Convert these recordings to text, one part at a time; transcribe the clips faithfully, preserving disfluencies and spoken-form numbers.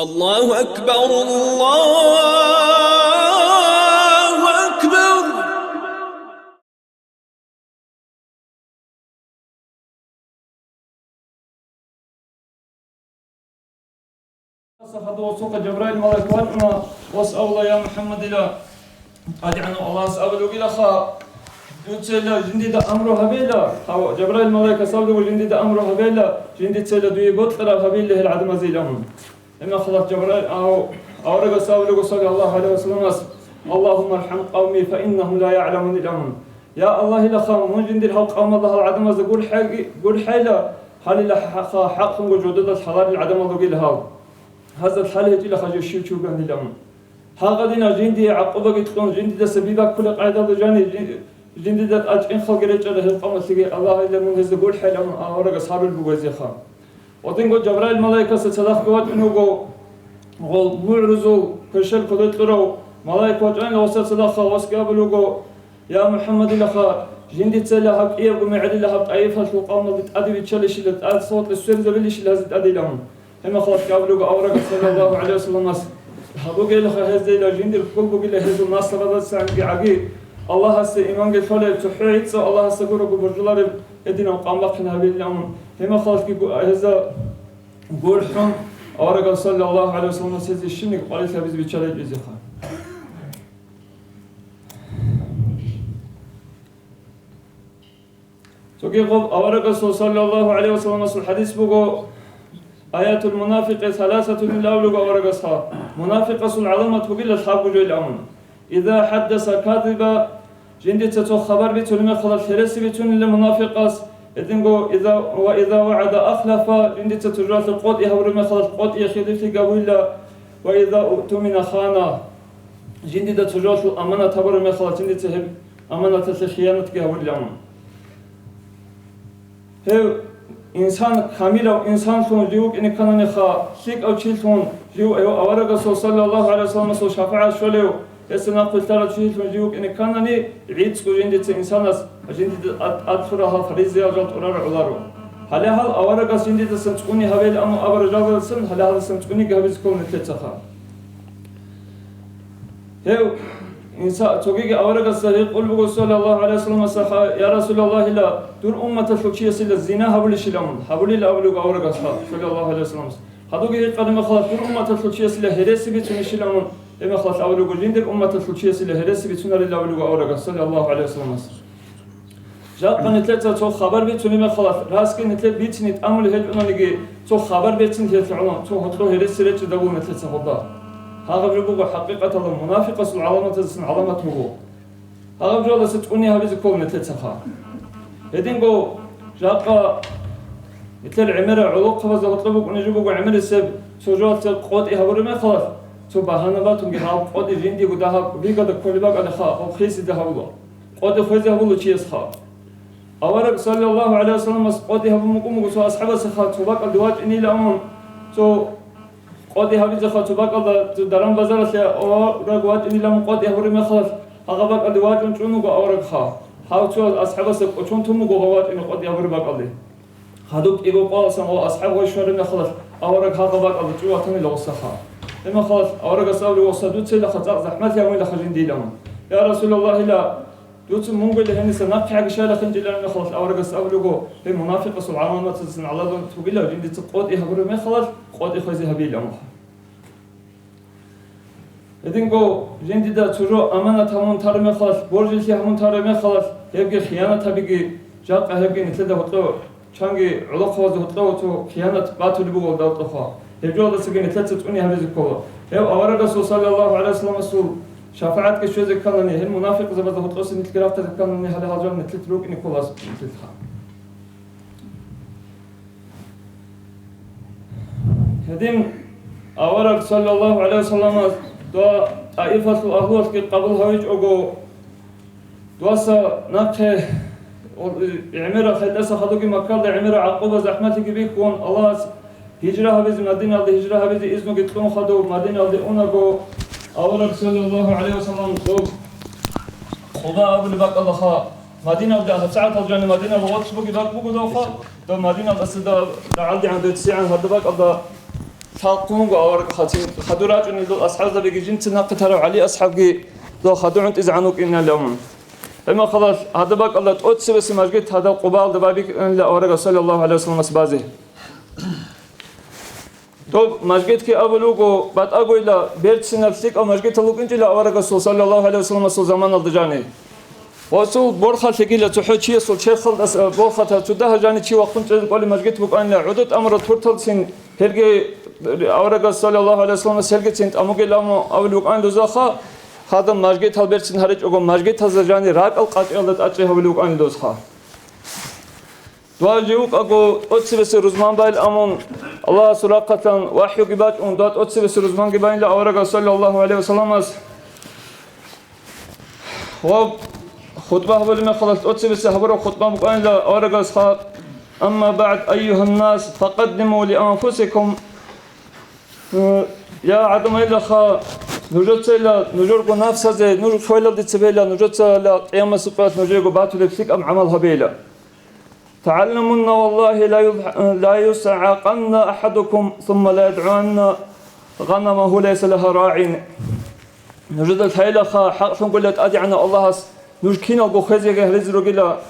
الله أكبر، الله أكبر. Хадув цохъа Жабраил малаик вачӀуна, ва асъалула, я МухӀаммадила, ТӀадегӀанав Аллагьас абулев вугилаха, дуцайила жиндида амру гьабейила, гьав Жабраил малаикас абулев вуго жиндида амру гьабейила, жиндицайила дуе бокьараб гьабейила гьел гӀадамазе иламун. Гьебмехалат Жабраил, ав-, аварагас абулего, саллаллагьу гӀалайгьи ва салламас: «Аллагьумма архӀам къавми, фа иннагьум ла ягӀламун», иламун. Я Аллагьилаха, мун жиндир гьав къавмалда гьал гӀадамазда гурхӀеги-, гурхӀейла, гьалила хӀа-, хӀа-, хӀакълъунго жодада лъаларел гӀадамал ругел гьал. Гьазда лъалей гьечӀилаха жив щив чи вуган иламун. Гьагъадина жиндие гӀакъубаги кьун, жиндидаса би баккулеб къайдалда жани, жи-, жиндида тӀад чӀинхъалги речӀчӀарай гьел къавмалъиги, Аллагьила мун гьезда гурхӀейилан аварагас гьарулеб буго гьезихъа. Гьединго Жабраил малаикасда цадахъги вачӀунев вуго, гъол бугӀрузул кверщел кодой кьурав малаик вачӀанила гъосда цадахъ, гъосги абулев вуго: «Я МухӀаммадилаха, жиндицайила гьаб кӀиябго мегӀерила гьаб ТӀаифалъул къавмалде тӀаде виччалищила, тӀад согъулъе сверизабилищила гьазде тӀадилан». Гьебмехалъги абулего аварагас, саллаллагьу гӀалайгьи ва салламас: «Гьабугелаха гьездейила жиндир хьул бугила гьезул наслабазецаги гӀаги, Аллагьасе иманги лъолеб, цохӀо гӀицӀго Аллагьасда гурого боржулареб гьединав къавм бахъин гьабилилан». Гьебмехалъги гу-, гьезда гурхӀун, аварагас, саллаллагьу гӀалайгьи ва салламас, гьезие щибниги къварилъи гьабизе биччалайчӀезеха. Цоги гъоб аварагасул, саллаллагьу гӀалайгьи ва салламасул хӀадис буго: «Аятул мунафикъи саласатун», илан абулего аварагасха, мунафикъасул гӀаламат бугила лъабго жойил амун. «Иза хӀаддаса казаба», жиндица цо хабар бицунеб мехалъ гьереси бицунила мунафикъас, гьединго иза, «ва иза вагӀада ахлафа», жиндица цо жоялъе къотӀи гьабураб мехалъ къотӀие хилиплъи гьабуила, «ва иза уътумина хана», жиндида цо жоялъул аманат гьабураб мехалъ жиндица гьеб аманаталъе хиянатги гьабулилан. Гьев инсан, камилав инсанлъун жив вукӀине ккананиха, лъикӀав чилъун жив, гьев аварагасул, саллаллагьу гӀалайгьи ва салламасул, шафагӀат щолев, гьесда нахъвилълъарав чилъун жив вукӀине кканани, гӀицӀго жиндица инсанас жиндида тӀад-, тӀад лъурал гьал фаризаял жал тӀурараб гӀоларо. Гьале гьал аварагас жиндидасан цӀуни гьабейилан абураб жалдасан, гьале гьалдасан цӀуниги гьабизе ккола нилъецаха. Гьев инса-, цогиги аварагасда гьикъулеб буго, саллаллагьу гӀалайгьи ва салламасда: «Я Расулаллагьила, дур умматалъул чиясила зина гьабулищилан?» Гьабулила абулеб буго аварагасда, саллаллагьу гӀалайгьи ва салламас. Гьадуги гьикъараб мехалъ, дур умматалъул чиясила гьереси бицунищилан? Гьеб мехалъ абулеб буго, жиндир умматалъул чиясила гьереси бицунарила абулеб буго аварагас, саллаллагьу гӀалайгьи ва салламас. Жакъа нилъеца цо хабар бицунеб мехалъ, расги нилъер бицине тӀамулеб гьечӀонаниги, цо хабар бицин лъелъ гӀоло, цо гьоркьо гьереси речӀчӀидабула нилъеца гьелда. Гьагъаб жо буго хӀакъикъаталда мунафикъасул гӀаламатаздасан гӀаламат буго. Гьагъаб жоялдаса цӀуни гьабизе ккола нилъецаха. Гьединго жакъа нилъер гӀемерал гӀолохъабазда гьоркьоб букӀунеб жо буго гӀемерисеб, цо жоялъе къотӀи гьабураб мехалъ, цо багьана батунги гьаб къотӀи жиндиего дагьаб вигада кколеб бакӀалдеха, гьаб хисида гьабула. КъотӀи хвезе гьабула чиясха. Авараг, саллаллагьу гӀалайгьи ва салламас, къотӀи гьабун букӀун буго цо асхӀабасеха, цо бакӀалде вачӀинилан, цо къотӀи гьабизеха цо бакӀалда, цо даран-базаралъе авараг вачӀинилан къотӀи гьабураб мехалъ, гьагъа бакӀалде вачӀун чӀун вуго аварагха. Гьав цо асхӀабасда кӀочон тун буго гьав вачӀине къотӀи гьабураб бакӀалде. Гьадуб кӀиго къоялъ гъо асхӀаб гъой щвараб мехалъ, авараг гьагъа бакӀалда чӀугӀатанила гъосаха. Гьеб мехалъ аварагас абулеб: «Гъоса, дуцайилаха цӀакъ захӀмалъи гьавунилаха жиндиилан». «Я Расулаллагьила, дуца мунгуйла гьениса нахъегӀаги щайла хинчӀилараб мехалъ», аварагас абулего: «Гьеб мунафикъасул гӀаламатаздасан гӀаламат бугила, жиндица къотӀи гьабураб мехалъ, къотӀи хвезе гьабилан». Гьединго жиндида цо жо аманат гьамун тараб мехалъ, боржлъи гьамун тараб мехалъ, гьебги хиянат гьабиги, жакъа гьебги нилъеда гьоркьо, чанги гӀолохъабазда гьоркьо цо хиянат батулеб буго гьелда гьоркьоха. Гьеб жоялдасаги нилъеца цӀуни гьабизе ккола. Гьев аварагасул, саллаллагьу гӀалайгьи ва салламасул, шафагӀатги щвезе кканани, гьел мунафикъзабазда гьоркьоса нилъги рахъизе кканани, гьале гьал жал нилъеца рукӀине кколас нилъелъха. Гьедин авараг, саллаллагьу гӀалайгьи ва салламас, дова ТӀаифалъул агьлуялъги къабул гьавичӀого, дуаса нахъе гӀемерал хӀетӀаса хадуги Маккалда гӀемерал гӀакъуба-захӀмалъиги бихьун, Аллагьас гьижра гьабизе, Мадиналде гьижра гьабизе изнуги кьун хадув, Мадиналде унаго, авараг, саллаллагьу гӀалайгьи ва саллам, дов Къуба абулеб бакӀалдаха, Мадиналда, гьабсагӀаталда жаниб Мадиналда гъорлъ бугеб бакӀ буго довха, дов Мадиналдаса дов рагӀалдегӀан, дов ццигӀан гьадаб бакӀалда Талхъунго авараг хадур рачӀунел дол асхӀабзабиги жинца нахъе тарав ГӀали асхӀабги дол хадур гӀунтӀизегӀан вукӀинал амун. Гьебмахалал гьадаб бакӀалда тӀоцебесеб мажгит гьадаб Къубаалда байбихьанила аварагас саллаллагьу гӀалайгьи вассаламас базе. Доб мажгитги абулеб буго, батӀагойила берцинаб лъикӀаб мажгитал вукӀинчӀила аварагасул саллаллагьу гӀалайгьи вассаламасул заманалда жани. Гъосул борхалъегила цохӀо чиясул черхалдаса, э, борхатал цо дагьа жани чи вахъун чӀезе кӀолеб мажгит букӀанила, гӀодор тӀамурал турталцин, гьелги аварагас саллаллагьу гӀалайгьи вассаламас гьелгицин тӀамугел аму абулеб букӀанила дозаха, гьадаб мажгитал берцин гьаричӀого, мажгитазда жани ракӀал къачӀиялда тӀачӀи гьабулеб букӀанила дозха. Дуа жив вукӀаго тӀоцебесеб рузман байил амун, Аллагьасул рахъалъан вахӀюги бачӀун, дуа тӀоцебесеб рузманги байила аварагас саллаллагьу гӀалайгьи вассаламас. Ва хутӀба гьабулеб мехалъ тӀоцебесеб гьабураб хутӀба букӀанила аварагасха: «Амма багӀд, айюгьаннас, факъаддиму лианфусикум». Я гӀадамайлаха, нужецайила, нужерго нафсазе, нуж хвелалде цебейила, нужецайила къиямасеб къоялъ нужего батулеб лъикӀаб гӀамал гьабейила. «ТагӀалламунна, валлагьи, ла юл-, ла юсгӀакъанна ахӀадукум, сумма ла ядгӀуанна гъанамагьу лайса лагьа рагӀин». Нужеда лъайилаха, хӀакълъунгула ТӀадегӀанав Аллагьас нуж киналго хвезеги гьаризе ругила,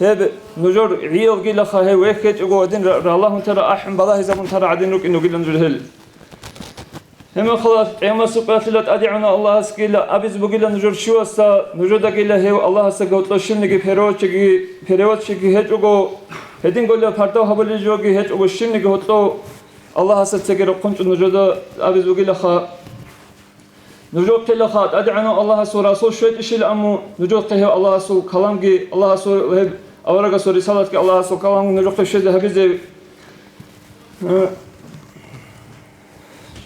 гьеб нужер гӀиялгилаха, гьев вехь гьечӀого гьадин ра-, ралагьун тара, ахӀун балагьизабун тара гӀадин рукӀин ругила нуж гьел. Гьебмехалъ къиямасеб къоялъила ТӀадегӀанав Аллагьасгила абизе бугила нужер щивасда, нужедагила гьев Аллагьасда гьоркьо щивниги переводчиги, переводчиги гьечӀого, гьединголила пардав гьабулел жоги гьечӀого щивниги гьоркьо Аллагьасда цеги рахъун чӀун нужеда абизе бугилаха. Нужехъилаха ТӀадегӀанав Аллагьасул Расул щвечӀищила аму, нужехъе гьев Аллагьасул каламги, Аллагьасул гьеб аварагасул рисалатги, Аллагьасул каламги нужехъе щвезе гьабизе. Э,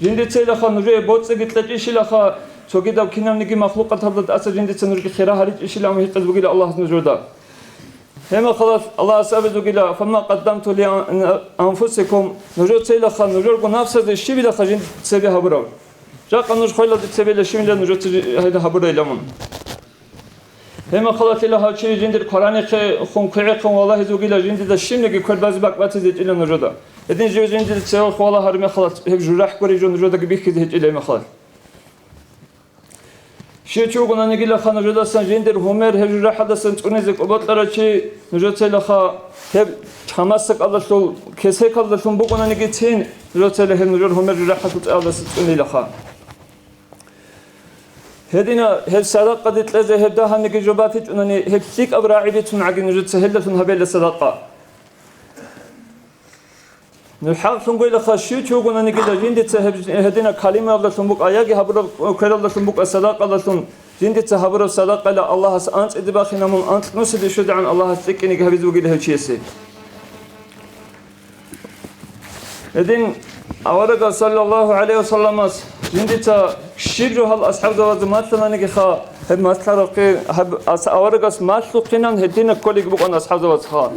Жиндицайилаха нужее боцӀиги кьечӀищилаха, цогидаб кинабниги махлукъаталда тӀаса жиндица нужги хира гьаричӀищилан гьикъиз бугила Аллагьас нужеда. Гьебмехалъ Аллагьас абизе бугила: «Фама къаддамту ли ан-, анфусикум», нужецайилаха, нужерго нафсазе щибилаха жиндица цебе гьабураб. Жакъа нуж хвелалде цебейила щибила нужеца жи-, гьайда гьабурайила мун. Гьебмехалъила гьав чи жиндир кваранихъе хун, квегӀехъун валагьизе вугила, жиндида щибниги квер базе бакӀ батизе гьечӀила нужеда. Гьедин жив жиндир цеве хвала гьари мехалъ гьеб жужахӀ гури жо нужедаги бихьизе гьечӀила гьебмехалъ. Щив чи вугонанигилаха нужедасан жиндир гьумер гьеб жужахӀалдасан цӀунизе кӀобокьарав чи нужецайилаха, гьеб чамасакалдалъул, кесекалдалъун бугонанигицин, нужецайила гьеб нужер гьумер жужахӀалъул цӀалдаса цӀунилаха. Гьедина гьеб садакъаде кьезе гьеб дагьабниги жо батичӀунани, гьеб лъикӀаб рагӀи бицун гӀаги нужеца гьелдалъун гьабейила садакъа. Нуж хӀакълъунгойилаха, щив чи вугонанигила жиндица гьеб, гьедина калимаялдалъун букӀа яги гьабураб квералдалъун букӀа садакъалдалъун, жиндица гьабураб садакъайила Аллагьас анцӀиде бахинабун, анкь нусиде щведегӀан Аллагьас цӀикӀкӀиниги гьабизе бугила гьев чиясе. Гьедин аварагас саллаллагьу гӀалайгьи вассаламас жиндица щиб жо гьал асхӀабзабазда малъананигиха, гьеб малъарахъе, гьеб ас-, аварагас малъухъинан гьедина кколиги букӀана асхӀабзабазха.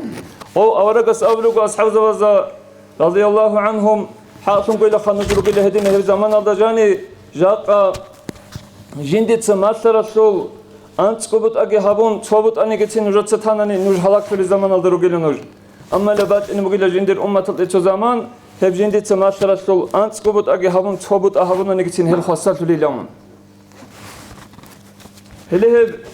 Гъов аварагас абулего асхӀабзабазда, радияллагьу гӀангьум, хӀакълъунгойилаха нуж ругила гьедина гьеб заманалда жани, жакъа жиндица малъаралъул анцӀго бутӀаги гьабун, цо бутӀанигицин нужеца танани, нуж гьалаклъулел заманалда ругила нуж. Амма ла бачӀине бугила жиндир умматалде цо заман, гьеб жиндица малъаралъул анцӀго бутӀаги гьабун, цо бутӀа гьабунанигицин гьел хвасарлъулилан. Гьеле гьеб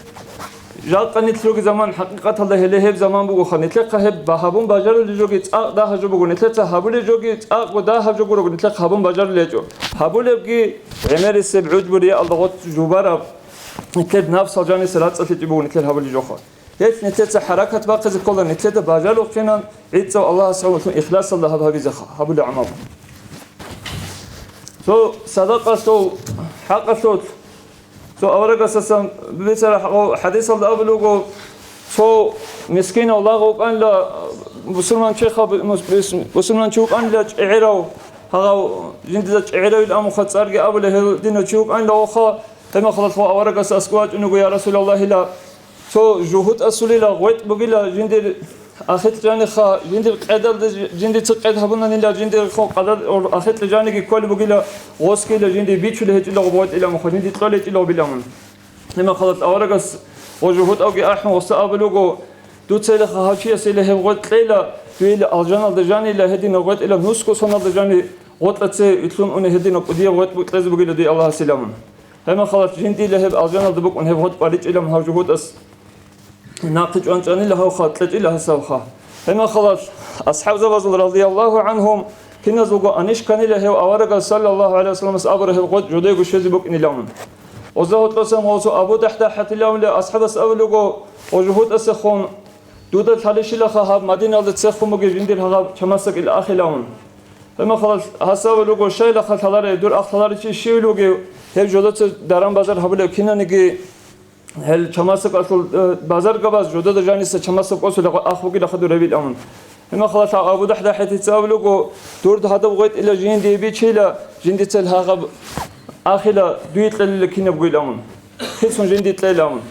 жакъа нилъ руги заман, хӀакъикъаталда гьеле гьеб заман бугоха, нилъехъа гьеб ба-, гьабун бажарулел жоги цӀакъ дагьаб жо буго, нилъеца гьабулел жоги цӀакъго дагьаб жо гуро, нилъехъа гьабун бажарулел гьечӀо. Гьабулебги гӀемерисеб гӀужбу-риялда гъоц жубараб, нилъер напсал жаниса рацӀцӀалъичӀеб буго нилъер гьабулел жоха. Гьелъ нилъеца хӀаракат бахъизе ккола, нилъеда бажарухъинан гӀицӀав Аллагьас гьавуллъун ихласалда гьаб гьабизе ха-, гьабулеб гӀамал. Цо садакъалъул хӀакъалъулъ, цо аварагасасан бицараб хӀа-, хӀадисалда абулего, цо мискинав лагъ вукӀанила, бусурманчи хаб-, мус-, бис-, бусурманчи вукӀанила чӀегӀерав, гьагъав жиндида чӀегӀеравил амуха цӀарги абулев гьев динав чи вукӀанила, оха, гьебмехалъ аварагас аскӀов вачӀунего: «Я Расулаллагьила, цо жугьутӀ асулила, гъветӀ бугила жиндир ахикь жаниха, жиндир къедалда жи-, жиндица къед гьабунанила, жиндир хо-, къадар-, ор-, ахикь жаниги кколеб бугила, гъосгила жиндир бичулеб гьечӀила гъоб гъветӀила муха, жиндир кьолеб гьечӀила гъобила мун». Гьебмехалъ аварагас гъо жугьутӀавги ахӀун гъоса абулего: «Дуцайилаха гьав чиясила гьеб гъветӀ кьейила, дуейила алжаналда жанила, гьединаб гъветӀила нусго соналда жани, ГъотӀа цеве илълъун уни гьединаб кӀудияб гъветӀ букӀизе бугила дие Аллагьас иламун. Гьебмехалалъ жиндила гьеб алжаналда букӀун гьеб гъветӀ баличӀилан гьав жугьутӀас нахъе чӀванчӀанила гьавха кьечӀила гьасавха. Гьебмехалалъ асхӀабзабазул радияллагьу гӀанхум киназулго анищ кканила гьев аварагас саллаллагьу гӀалайгьи вассаламас абураб гьеб гъветӀ жодего щвезе букӀиниламун. Гъоза гьоркьосан гъосу Абу ДахӀдахӀатилавли асхӀабас абулего, гъо жугьутӀасехун, дуда лъалищилаха гьаб Мадиналда цехун бугеб жиндир гьагъаб чамасакӀил ахилавун. Гьебмехалалъ гьасаве руго, щайилаха лъаларе, дур ахлъаларичи щивил вугев, гьеб жодоца даран-базар гьабулев кинаниги, гьел чамасакӀалъул, э, базаргабаз жодода жаниса чамасаб кӀосулехъо ах бугилаха дур гьебил амун. Гьебмехалалъ Абу ДахӀдахӀатица абулего, дурд гьадаб гъветӀила жиндие бичейила, жиндицал гьагъаб ахила дуе кьелила кинаб гуил амун. Хицун жинди кьела амун.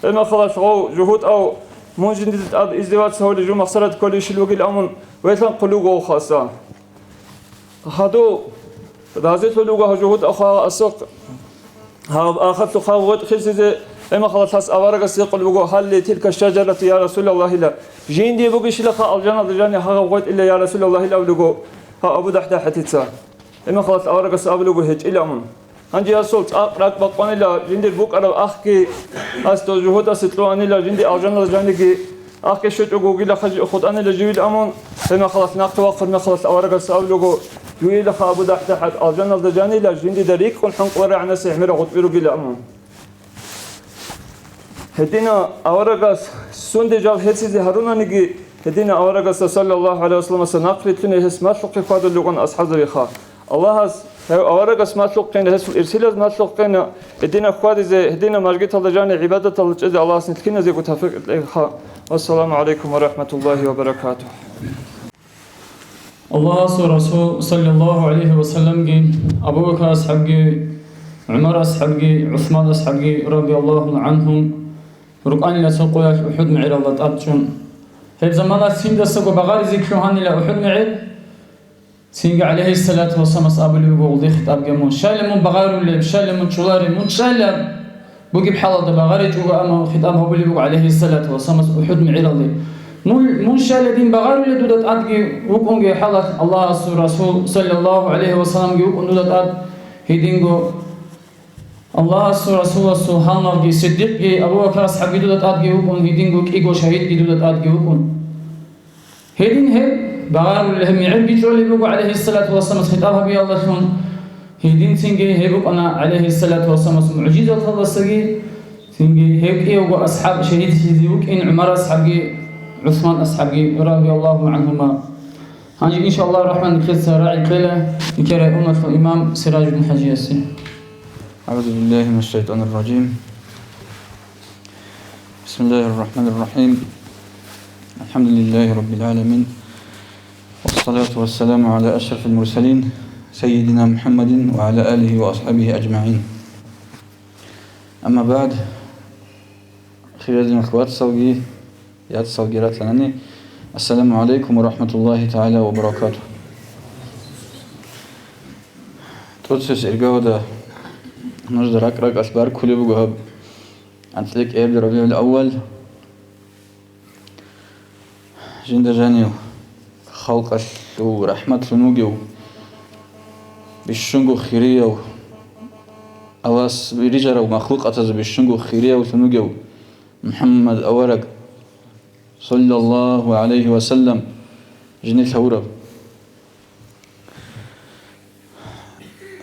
Гьебмехалалъ гъов жугьутӀав, мун жиндида тӀад издеваться гьавли жу махсарат кколищил вугил амун, велъан хъулуго хаса. Гьадув разилъулего гьав жугьутӀав хва асухъ, гьав ахалъухъ гьав гъветӀ хисизе, гьебмехалалъ гьас аварагас гьикъулеб буго, гьалли тилка шажарату, я Расулаллагьила, жиндие бугищилаха алжаналда жани гьагъаб гъветӀила, я Расулаллагьила, абулего гьав Абу ДахӀдахӀатица. Гьебмехалалъ аварагас абулего гьечӀила амун. Гьанже гьасул цӀакъ ракӀ бакъванила, жиндир букӀараб ахги гьас дов жугьутӀасе кьуанила, жинди алжаналда жаниги ахги щочӀого вугилаха хутӀанила живил амун, гьебмехалалъ нахъе вахъун мехалалъ аварагас абулего, дуелаха Абу ДахӀдахӀат алжаналда жанила, жиндида рикӀкӀун хӀункъ варагӀанасе гӀемераб гъутӀби ругила амун. Гьедина аварагас сунде жал гьецизе гьарунаниги, гьедина аварагасда саллаллагьу гӀалайгьи вассаламасда нахърилълъуни гьес малъухъе хьвадулев вукӀана асхӀабзабиха. Аллагьас гьев аварагас малъухъин, гьесул ирсилаз малъухъин, гьедина хьвадизе, гьедина мажгиталда жани гӀибадаталда чӀезе Аллагьас нилъ киназего тавфикъ кьеха. Вассаламу гӀалайкум ва рахӀматуллагьи ва баракатугь. Аллагьасул Расул, саллаллагьу гӀалайгьи ва салламги, Абу Бакр асхӀабги, ГӀумар асхӀабги, ГӀусман асхӀабги, радияллагьу гӀанхум, рукӀанила цо къоялъ УхӀуд мегӀералда тӀад чӀун. Гьеб заманалъ цинги дасаго багъаризе ккун гьанила УхӀуд мегӀер. Цинги гӀалайгьиссалату вассаламас абулеб буго гъулде хитӀабги мун: «Щайла мун багъарулеб, щайла мун чӀолареб, мун чӀайла?» Бугеб хӀалалда багъаричӀого, амма хитӀаб гьабулеб буго гӀалайгьиссалату вассаламас УхӀуд мегӀералде: «Мун, мун щайла дин багъарулеб дуда тӀадги вукӀунги хӀалалъ Аллагьасул Расул, саллаллагьу гӀалайгьи ва салламги, вукӀун дуда тӀад гьединго Аллагьасул Расуласул гьалмагъги, Сиддикъги, Абу Бакр асхӀабги дуда тӀадги вукӀун, гьединго кӀиго шагьидги дуда тӀадги вукӀун». Гьедин гьеб багъарулел гьеб мегӀерги чӀолеб буго гӀалайгьиссалату вассаламас хитӀаб гьабиялдалъун. Гьединцинги гьеб букӀана гӀалайгьиссалату вассаламас мугӀжизаталдасаги, цинги гьев кӀиявго асхӀаб шагьидлъизе вукӀин ГӀумар асхӀабги, ГӀусман асхӀабги, радияллагьу гӀанхума. Гьанже, иншааллагьу рахӀман, нилъеца рагӀи кьела нилъер районалъул имам Сиражудин хӀажиясе. أعوذ بالله من الشيطان الرجيم. بسم الله الرحمن الرحيم. الحمد لله رب العالمين. والصلاة والسلام على أشرف المرسلين سيدنا محمد وعلى آله وأصحابه أجمعين. أما بعد. Хириял вацалги, яцалги ратанани, ассаламу гӀалайкум ва рахӀматуллагьи тагӀала ва баракатугь. ТӀоцебесеб иргаялда нужда ракӀ-ракӀалъ баркулеб буго гьаб анцӀила кӀиабилеб РабигӀул-аввал. Жинда жанив, халкъалъул рахӀматлъун вугев, бищунго хирияв, Аллагьас рижарав махлукъатазул бищунго хириявлъун вугев МухӀаммад авараг, саллаллагьу гӀалайгьи ва саллам, жинилъ гьавураб.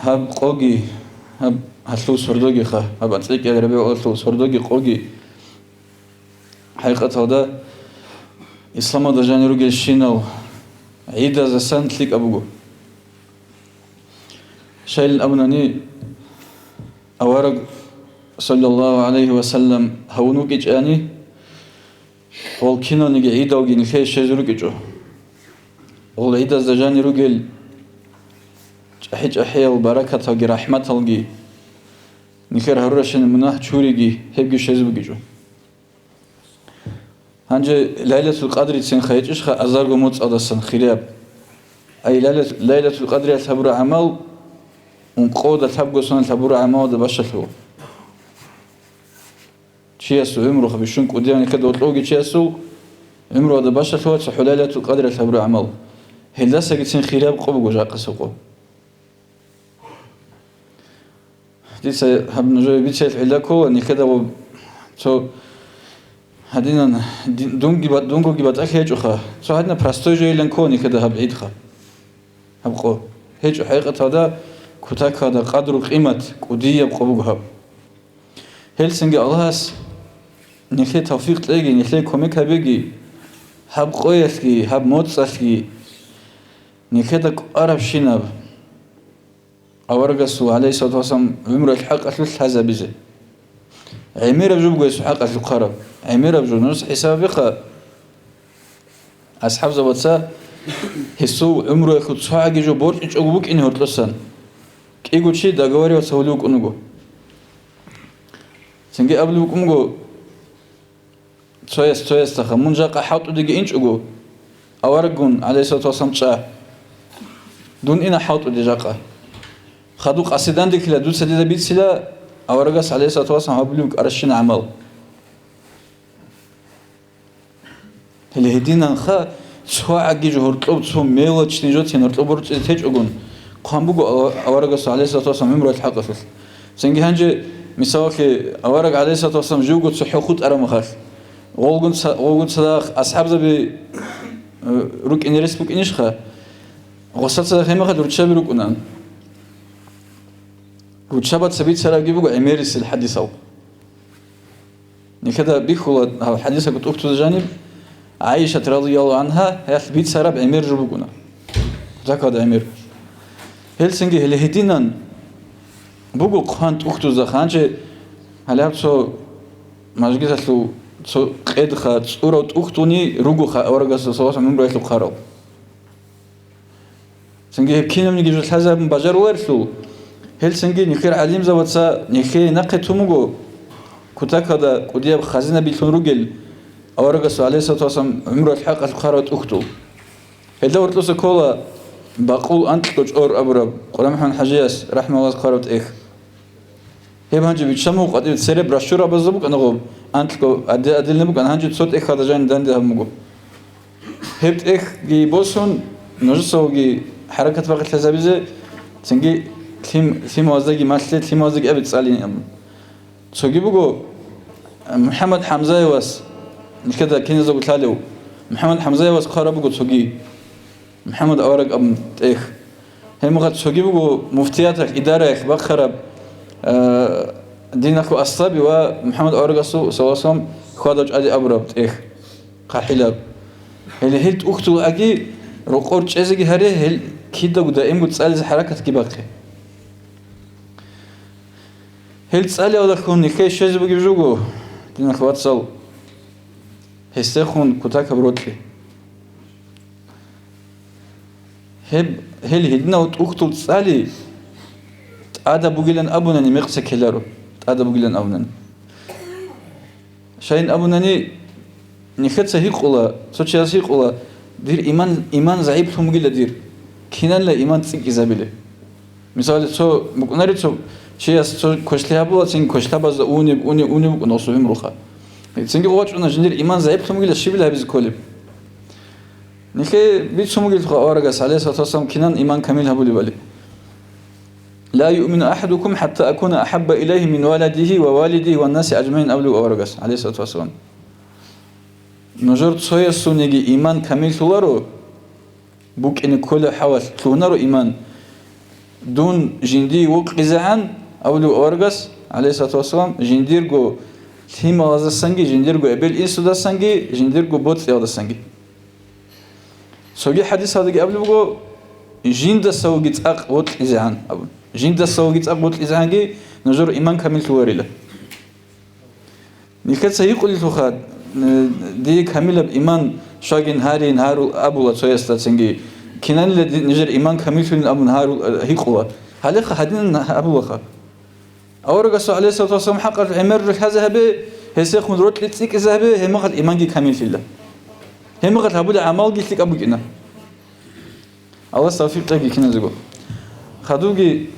Гьаб къоги, гьаб гьалъул сордогиха, гьаб анцӀила кӀиабилеб РабигӀул-аввалалъул сордоги къоги, хӀакъикъаталда, исламалда жанир ругелщинал гӀидаздасан лъикӀаб буго. Щайилан абунани, авараг, саллаллагьу гӀалайгьи ва саллам, гьавун вукӀинчӀани, гъол киналниги гӀидалги нилъее щвезе рукӀинчӀо. Гъол гӀидазда жанир ругел чӀахӀи-чӀахӀиял баракаталги рахӀматалги, нилъер гьаруращинаб мунагь чуриги, гьебги щвезе бугичӀо. Гьанже Лайлатул Къадрицинха гьечӀищха азарго моцӀалдасан хирияб? Ай, Лайлат-, Лайлатул Къадриялъ гьабураб гӀамал ункъода лъабго соналъ гьабураб гӀамалалда бащалъула. Чиясул гӀумруха бищун кӀудияв нилъеда гьоркьовги чиясул гӀумруялда бащалъула цохӀо Лайлатул Къадриялъ гьабураб гӀамал. Гьелдасагицин хирияб къо буго жакъасеб къо. Дица гьаб нужее бицел гӀилла ккола, нилъеда гъоб цо гьадинан ди-, дунги ба-, дунгоги батӀалъи гьечӀоха. Цо гьадинаб простой жойилан ккола нилъеда гьаб гӀидха. Гьаб къо. ГьечӀо хӀакъаталда кутакалда къадру-къимат кӀудияб къо буго гьаб. Гьелцинги Аллагьас нилъее тавфикъ кьеги, нилъее кумек гьабеги, гьаб къоялъги, гьаб моцӀалъги нилъеда кӀварабщинаб аварагасул, гӀалайгьиссалату вассалам, гӀумруялъ хӀакъалъулъ лъазабизе. ГӀемераб жо буго гьесул хӀакъалъулъ хъараб. ГӀемераб жо. Нужеца хӀисаб гьабеха, асхӀабзабаца гьесул гӀумруялъул цогӀаги жо борчӀичӀого букӀине гьоркьосан, кӀиго чи договориваться гьулев вукӀун вуго. Цинги абулеб букӀун буго, цояс цоясдаха: «Мун жакъа хӀалтӀудеги инчӀого, авараггун, гӀалайгьиссалату вассалам, чӀа. Дун ина хӀалтӀуде жакъа. Хадуб къаси данделъила, дуца дида бицила аварагас, гӀалайгьиссалату вассалам, гьабулеб кӀаращина гӀамал». Гьеле гьединанха цо гӀаги жо гьоркьоб цо мелочный жо цин гьоркьоб борчӀизе течӀогун хъван буго ава-, аварагасул, гӀалайгьиссалату вассалам, гӀумруялъ хӀакъалъулъ. Цинги гьанже, мисалалъе, авараг, гӀалайгьиссалату вассалам, живго цохӀо хутӀараб мехалъ, гъолгун ца-, гъолгун цадахъ асхӀабзаби, э, рукӀине рес букӀинищха? Гъосда цадахъ гьеб мехалъ руччаби рукӀунаан. Руччабаца бицарабги буго гӀемерисел хӀадисал. Нилъеда бихьула гьаб хӀадисалъул тӀухьдузда жаниб, ГӀайшат радияллагьу гӀангьа гьелъ бицараб гӀемер жо бугуна. Кутакалда гӀемер. Гьелцинги гьеле гьединан буго хъван тӀухьдузда ханчи, гьалаб цо мажгиталъул цо къедха цӀурав тӀухьдуни ругоха аварагасул, саллаллагьу гӀалайгьи ва саллам, гӀумруялъул хъарал. Цинги гьеб кинабниги жо лъазабун бажаруларелъул, гьелцинги нилъер гӀалимзабаца нилъее нахъе тун буго кутакалда кӀудияб хазина билълъун ругел аварагасул, гӀалайгьиссалату вассалам, гӀумруялъ хӀакъалъулъ хъарав тӀухьдул. Гьелда гьоркьоса ккола бакъул анкьго чӀор абураб Къурамхъан ХӀажияс рахӀмаллас хъвараб тӀехь. Гьеб гьанже биччан буго къватӀибе цере брошюрабазда букӀана гъоб, анкьго аде-, адилни букӀана, гьанже цо тӀехьалда жаниб данде гьабун буго. Гьеб тӀехьги босун, нужецаги хӀаракат бахъи лъазабизе, цинги лъим-, лъималаздаги малъе, лъималаздаги абе цӀалин абун. Цоги буго, э, МухӀаммад ХӀамзаевас, нилъеда киназдаго лъалев, МухӀаммад ХӀамзаевас хъвараб буго цоги. МухӀаммад авараг абун тӀехь. Гьеб мехалъ цоги буго муфтияталъ, идараялъ бахъараб, э, диналъул аслаби ва МухӀаммад аварагасул, саллаллагьу гӀалайгьи ва саллам, хьвадав чӀади абураб тӀехь, хъахӀилаб. Гьеле гьел тӀухьдул аги, рокъор чӀезеги гьаре, гьел кидаго даимго цӀализе хӀаракатги бахъе. Гьел цӀалиялдалъун нилъее щвезе бугеб жо буго, диналъул вацал, гьесдехун кутакаб рокьи. Гьеб, гьел гьединав тӀухьдул цӀали тӀадаб бугилан абунани, мекъса ккеларо, тӀадаб бугилан абунани. Щайин абунани, нилъеца гьикъула, цо чияс гьикъула: «Дир иман, иман загӀиплъун бугила дир. Киналила иман цӀикӀкӀизабилеб?» Мисалалъе, цо букӀунари, цо чияс цо квешлъи гьабула, цинги квешлъабазда унеб, унеб, унеб букӀуна гъосул гӀумруха. Цинги вачӀуна жиндир иман загӀиплъун бугила, щибила гьабизе кколеб? Нилъее бицун бугелъулха аварагас, гӀалайгьиссалату вассалам, кинан иман камил гьабулебали. «Ла юъмину ахӀадукум хӀатта акуна ахӀабба илайгьи мин валадигьи ва валидигьи ва ннаси ажмагӀин», абулеб аварагас, гӀалайгьиссалату вассалам. Нужер цоясуниги иман камиллъуларо, букӀине кколеб хӀалалъ лъугьунаро иман, дун жиндие вокьизегӀан, абулеб аварагас, гӀалайгьиссалату вассалам, жиндирго лъималаздасанги, жиндирго эбел-инсудасанги, жиндирго боцӀиялдасанги. Цоги хӀадисалдаги абулеб буго, жиндасавоги цӀакъ вокьизегӀан абун. Жиндасавоги цӀакъ вокьизегӀанги нужер иман камиллъуларила. Нилъеца гьикъулелъулха, э, дие камилаб иман щвагин, гьарин, гьарул абула цоясда цинги. Кинанила ди-, нижер иман камиллъулин абун гьарул, э, гьикъула. Гьалеха гьадинан абулаха. Аварагасул, гӀалайгьиссалату вассалам, хӀакъалъулъ гӀемер жо лъазе гьабе, гьесдехун рокьи цӀикӀкӀизе гьабе, гьеб мехалъ иманги камиллъила. Гьеб мехалъ гьабулеб гӀамалги лъикӀаб букӀина. Аллагьас тавфикъ кьеги киназего. Хадубги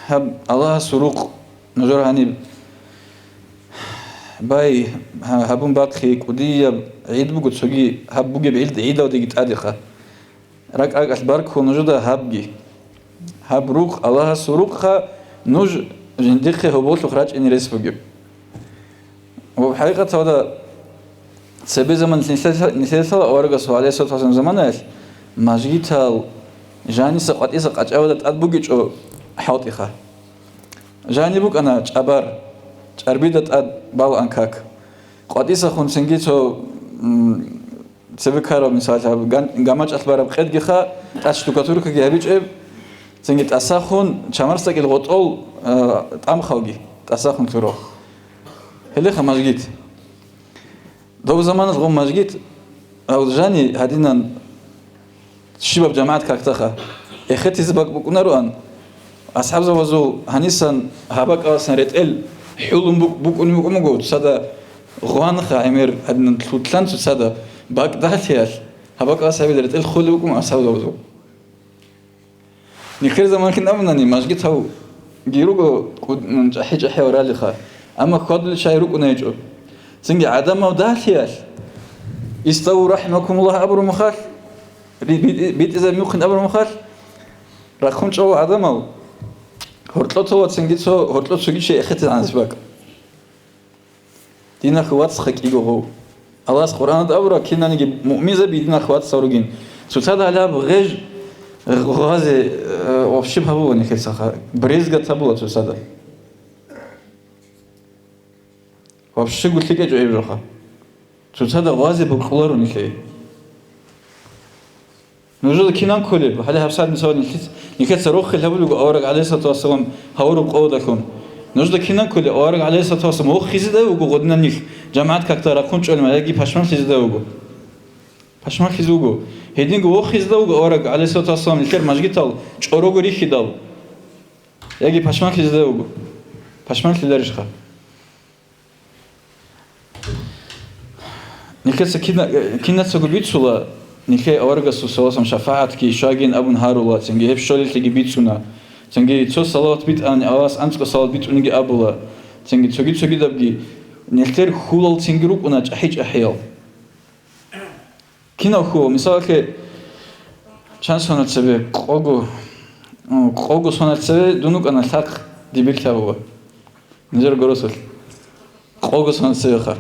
гьаб Аллагьасул рукъ нужер гьаниб бай гьа-, гьабун бахъи кӀудияб гӀид буго, цоги гьаб бугеб гӀид гӀидалдеги тӀадеха. РакӀ-ракӀалъ баркула нужеда гьабги. Гьаб рукъ Аллагьасул рукъха, нуж жиндихъе гьоболлъухъ рачӀине рес бугеб. Ва хӀакъикъаталда цебе заман нилъеда-, нилъеда лъала аварагасул гӀалайгьиссалату вассалам заманаялъ мажгитал жаниса къватӀиса къачӀабада тӀад бугечӀо хӀалтӀиха. Жани букӀана чӀабар, чӀарбида тӀад балаан как. КъватӀисахун цинги цо, м, цебе ккараб, мисал, гьаб ган-, гамачӀалъ бараб къедгиха, тӀад штукатуркаги гьабичӀеб, цинги тӀасахун чамарсдакӀил гъотӀол, а, тӀамхалги тӀасахун лъуро. Гьелеха мажгит. Доб заманалъ гъо мажгит, гьав жани гьадинан щибаб жамагӀат кагътаха. Эхетизе бакӀ букӀунароан, асхӀабзабазул гьанисан гьаб бакӀаласан ретӀел хӀулун бук-, букӀунеб букӀун буго, цоцазда гъванха гӀемер гьадинан лъутлъан цоцазда бакӀ дагьлъиялъ, гьаб бакӀалас гьабил ретӀел хулеб букӀун асхӀабзабазул. Нилъер заманлъин абунани, мажгиталги руго кӀуд-, м, чӀахӀи-чӀахӀиял ралиха, амма хьвадулел чагӀи рукӀунайчӀо. Цинги гӀадамал дагьлъиялъ, «Иставу рахӀимакумуллагь» абураб мехалъ, ри-, би-, битӀизаб мухъин абураб мехалъ, рахъун чӀола гӀадамал, гьоркьо тола цинги цо, гьоркьо цоги чи эхетизегӀанас бакӀ. Динахъ вацха кӀиго гъов. Аллагьас Къуръаналда абура, кинаниги муъминзаби динахъ вацал ругин. Цоцазда гьалаб гъеж гъазе, э, вообще гьабула нилъецаха. Брезгат гьабула цоцазда. Вообще гулъикӀечӀо гьеб жоха. Цоцазда гъазе бокьуларо нилъее. Нужеда кинан кколеб? Гьале гьабсагӀат мисал нилъец-, нилъеца рохел гьабулего авараг гӀалайгьиссалату вассалам гьавураб къоялдалъун. Нужеда кинан кколеб? Авараг гӀалайгьиссалату вассалам вохизедай вуго гъодинан нилъ, жамагӀат какда рахъун чӀолимал, яги пашманлъизедай вуго? Пашманлъизе вуго. Гьединго вохизедай вуго авараг гӀалайгьиссалату вассалам нилъер мажгитал чӀорого рихьидал, яги пашманлъизедай вуго? Пашманлъиларищха? Нилъеца кина-, кинацаго бицула, нилъее аварагасул саласам шафагӀатги щвагин абун гьарула, цинги гьеб щолелъиги бицуна, цинги цо салават битӀани, Аллагьас анцӀго салават битӀуниги абула, цинги цоги-цогидабги нилъер хьулал цинги рукӀуна чӀахӀи-чӀахӀиял. Кинав хьул, мисалалъе, чан соналъ цебе, къого, м, къого соналъ цебе дун вукӀана лъахъ дибирлъи гьабула. Нижер горосулъ. Къого соналъ цебеха.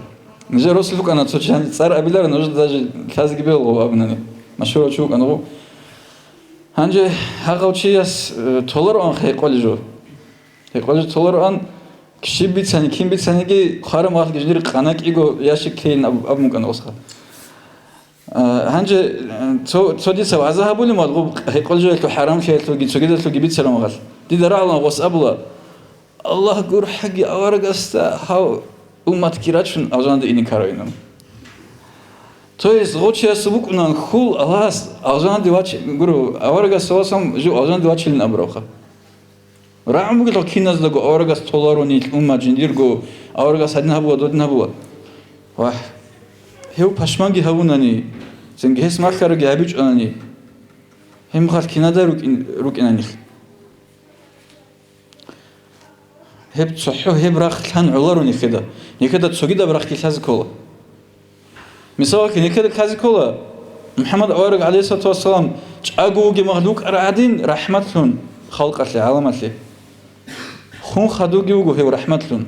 Нижер росулъ вукӀана цо чан цӀар абилар, нужеда даже лъазеги бегьулгъу абунани. Машгьурав чи вукӀана гъу. Гьанже гьагъав чияс, э, толароан хӀекъолей жо. Гьекъолей жо толароан, щиб бицани, кин бицаниги, хвараб мехалъги жиндир къана кӀиго ящик лъейин аб-, абун букӀана гъосха. А, гьанже, э, цо, цо дица вагӀза гьабулеб мал, гъуб гьекъолей жоялъул хӀарамлъиялъулги цогидалъулги бицараб мехалъ. Дида рагӀалан гъос абула, Аллагь гурхӀаги аварагасда гьав умматги рачун алжанада ине ккаравинан. То есть гъов чиясул букӀунан хьул Аллагьас алжанде вач-, гуро, аварагас саласам жив алжанде вачилин абурабха. РагӀун бугелъул киназдаго аварагас толаро нилъ уммат жиндирго, аварагас гьадин гьабула, додин гьабула. Вагь, гьев пашманги гьавунани, цинги гьес малъараги гьабичӀонани, гьеб мехалъ кинада рукӀин-, рукӀина нилъ. Гьеб цохӀо, гьеб рахъ лъан гӀоларо нилъеда. Нилъеда цогидаб рахъги лъазе ккола. Мисалалъе, нилъеда лъазе ккола, МухӀаммад авараг, гӀалайгьиссалату вассалам, чӀаго вугеб мехалъ вукӀарав гӀадин, рахӀматлъун халкъалъе, гӀаламалъе. Хун хадуги вуго гьев рахӀматлъун.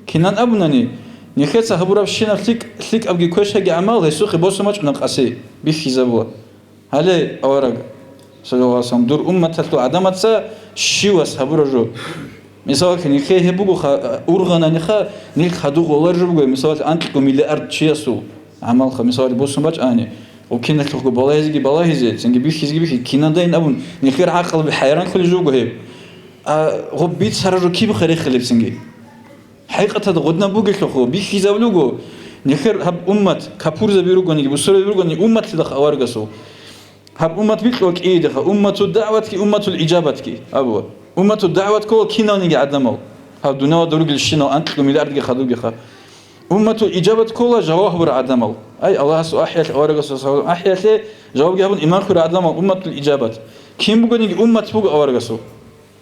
Кинан абунани, нилъеца гьабурабщинаб лъикӀ-, лъикӀабги квешабги гӀамал гьесухъе босун бачӀуна къаси, бихьизабула. Гьале, авараг, саллаллагьу гӀалайгьи вассалам, дур умматалъул гӀадамаца щивас гьабураб жо. Мисалалъе, нилъее гьеб бугоха, ургъананиха, нилъ хадуб гъолар жо буго, мисалалъе, анкьго миллиард чиясул гӀамалха, мисалалъе, босун бачӀани, ва киналъухъго балагьизеги балагьизе, цинги бихьизеги бихьи, кинадайин абун, нилъер гӀакълаби хӀайранлъулеб жо буго гьеб. А гъоб бицараб жо киб херехилеб цинги? ХӀакъикъаталда гъодинаб бугелъулха, бихьизабулеб буго, нилъер гьаб уммат, капурзаби ругониги, бусурбаби ругони, умматлъидахъ аварагасул. Гьаб уммат бикьула кӀиидеха, уммату дагӀватги, умматул ижабатги абула. Уммату дагӀват ккола киналниги гӀадамал, гьаб дунияла дуругелщинал анкьго миллиардги хадубгеха. Умматул ижабат ккола жаваб гьабурал гӀадамал. Ай, Аллагьасул ахӀиялъе, аварагасул салам ахӀиялъе жавабги гьабун иман лъурал гӀадамал, умматул ижабат. Кин бугониги уммат буго аварагасул.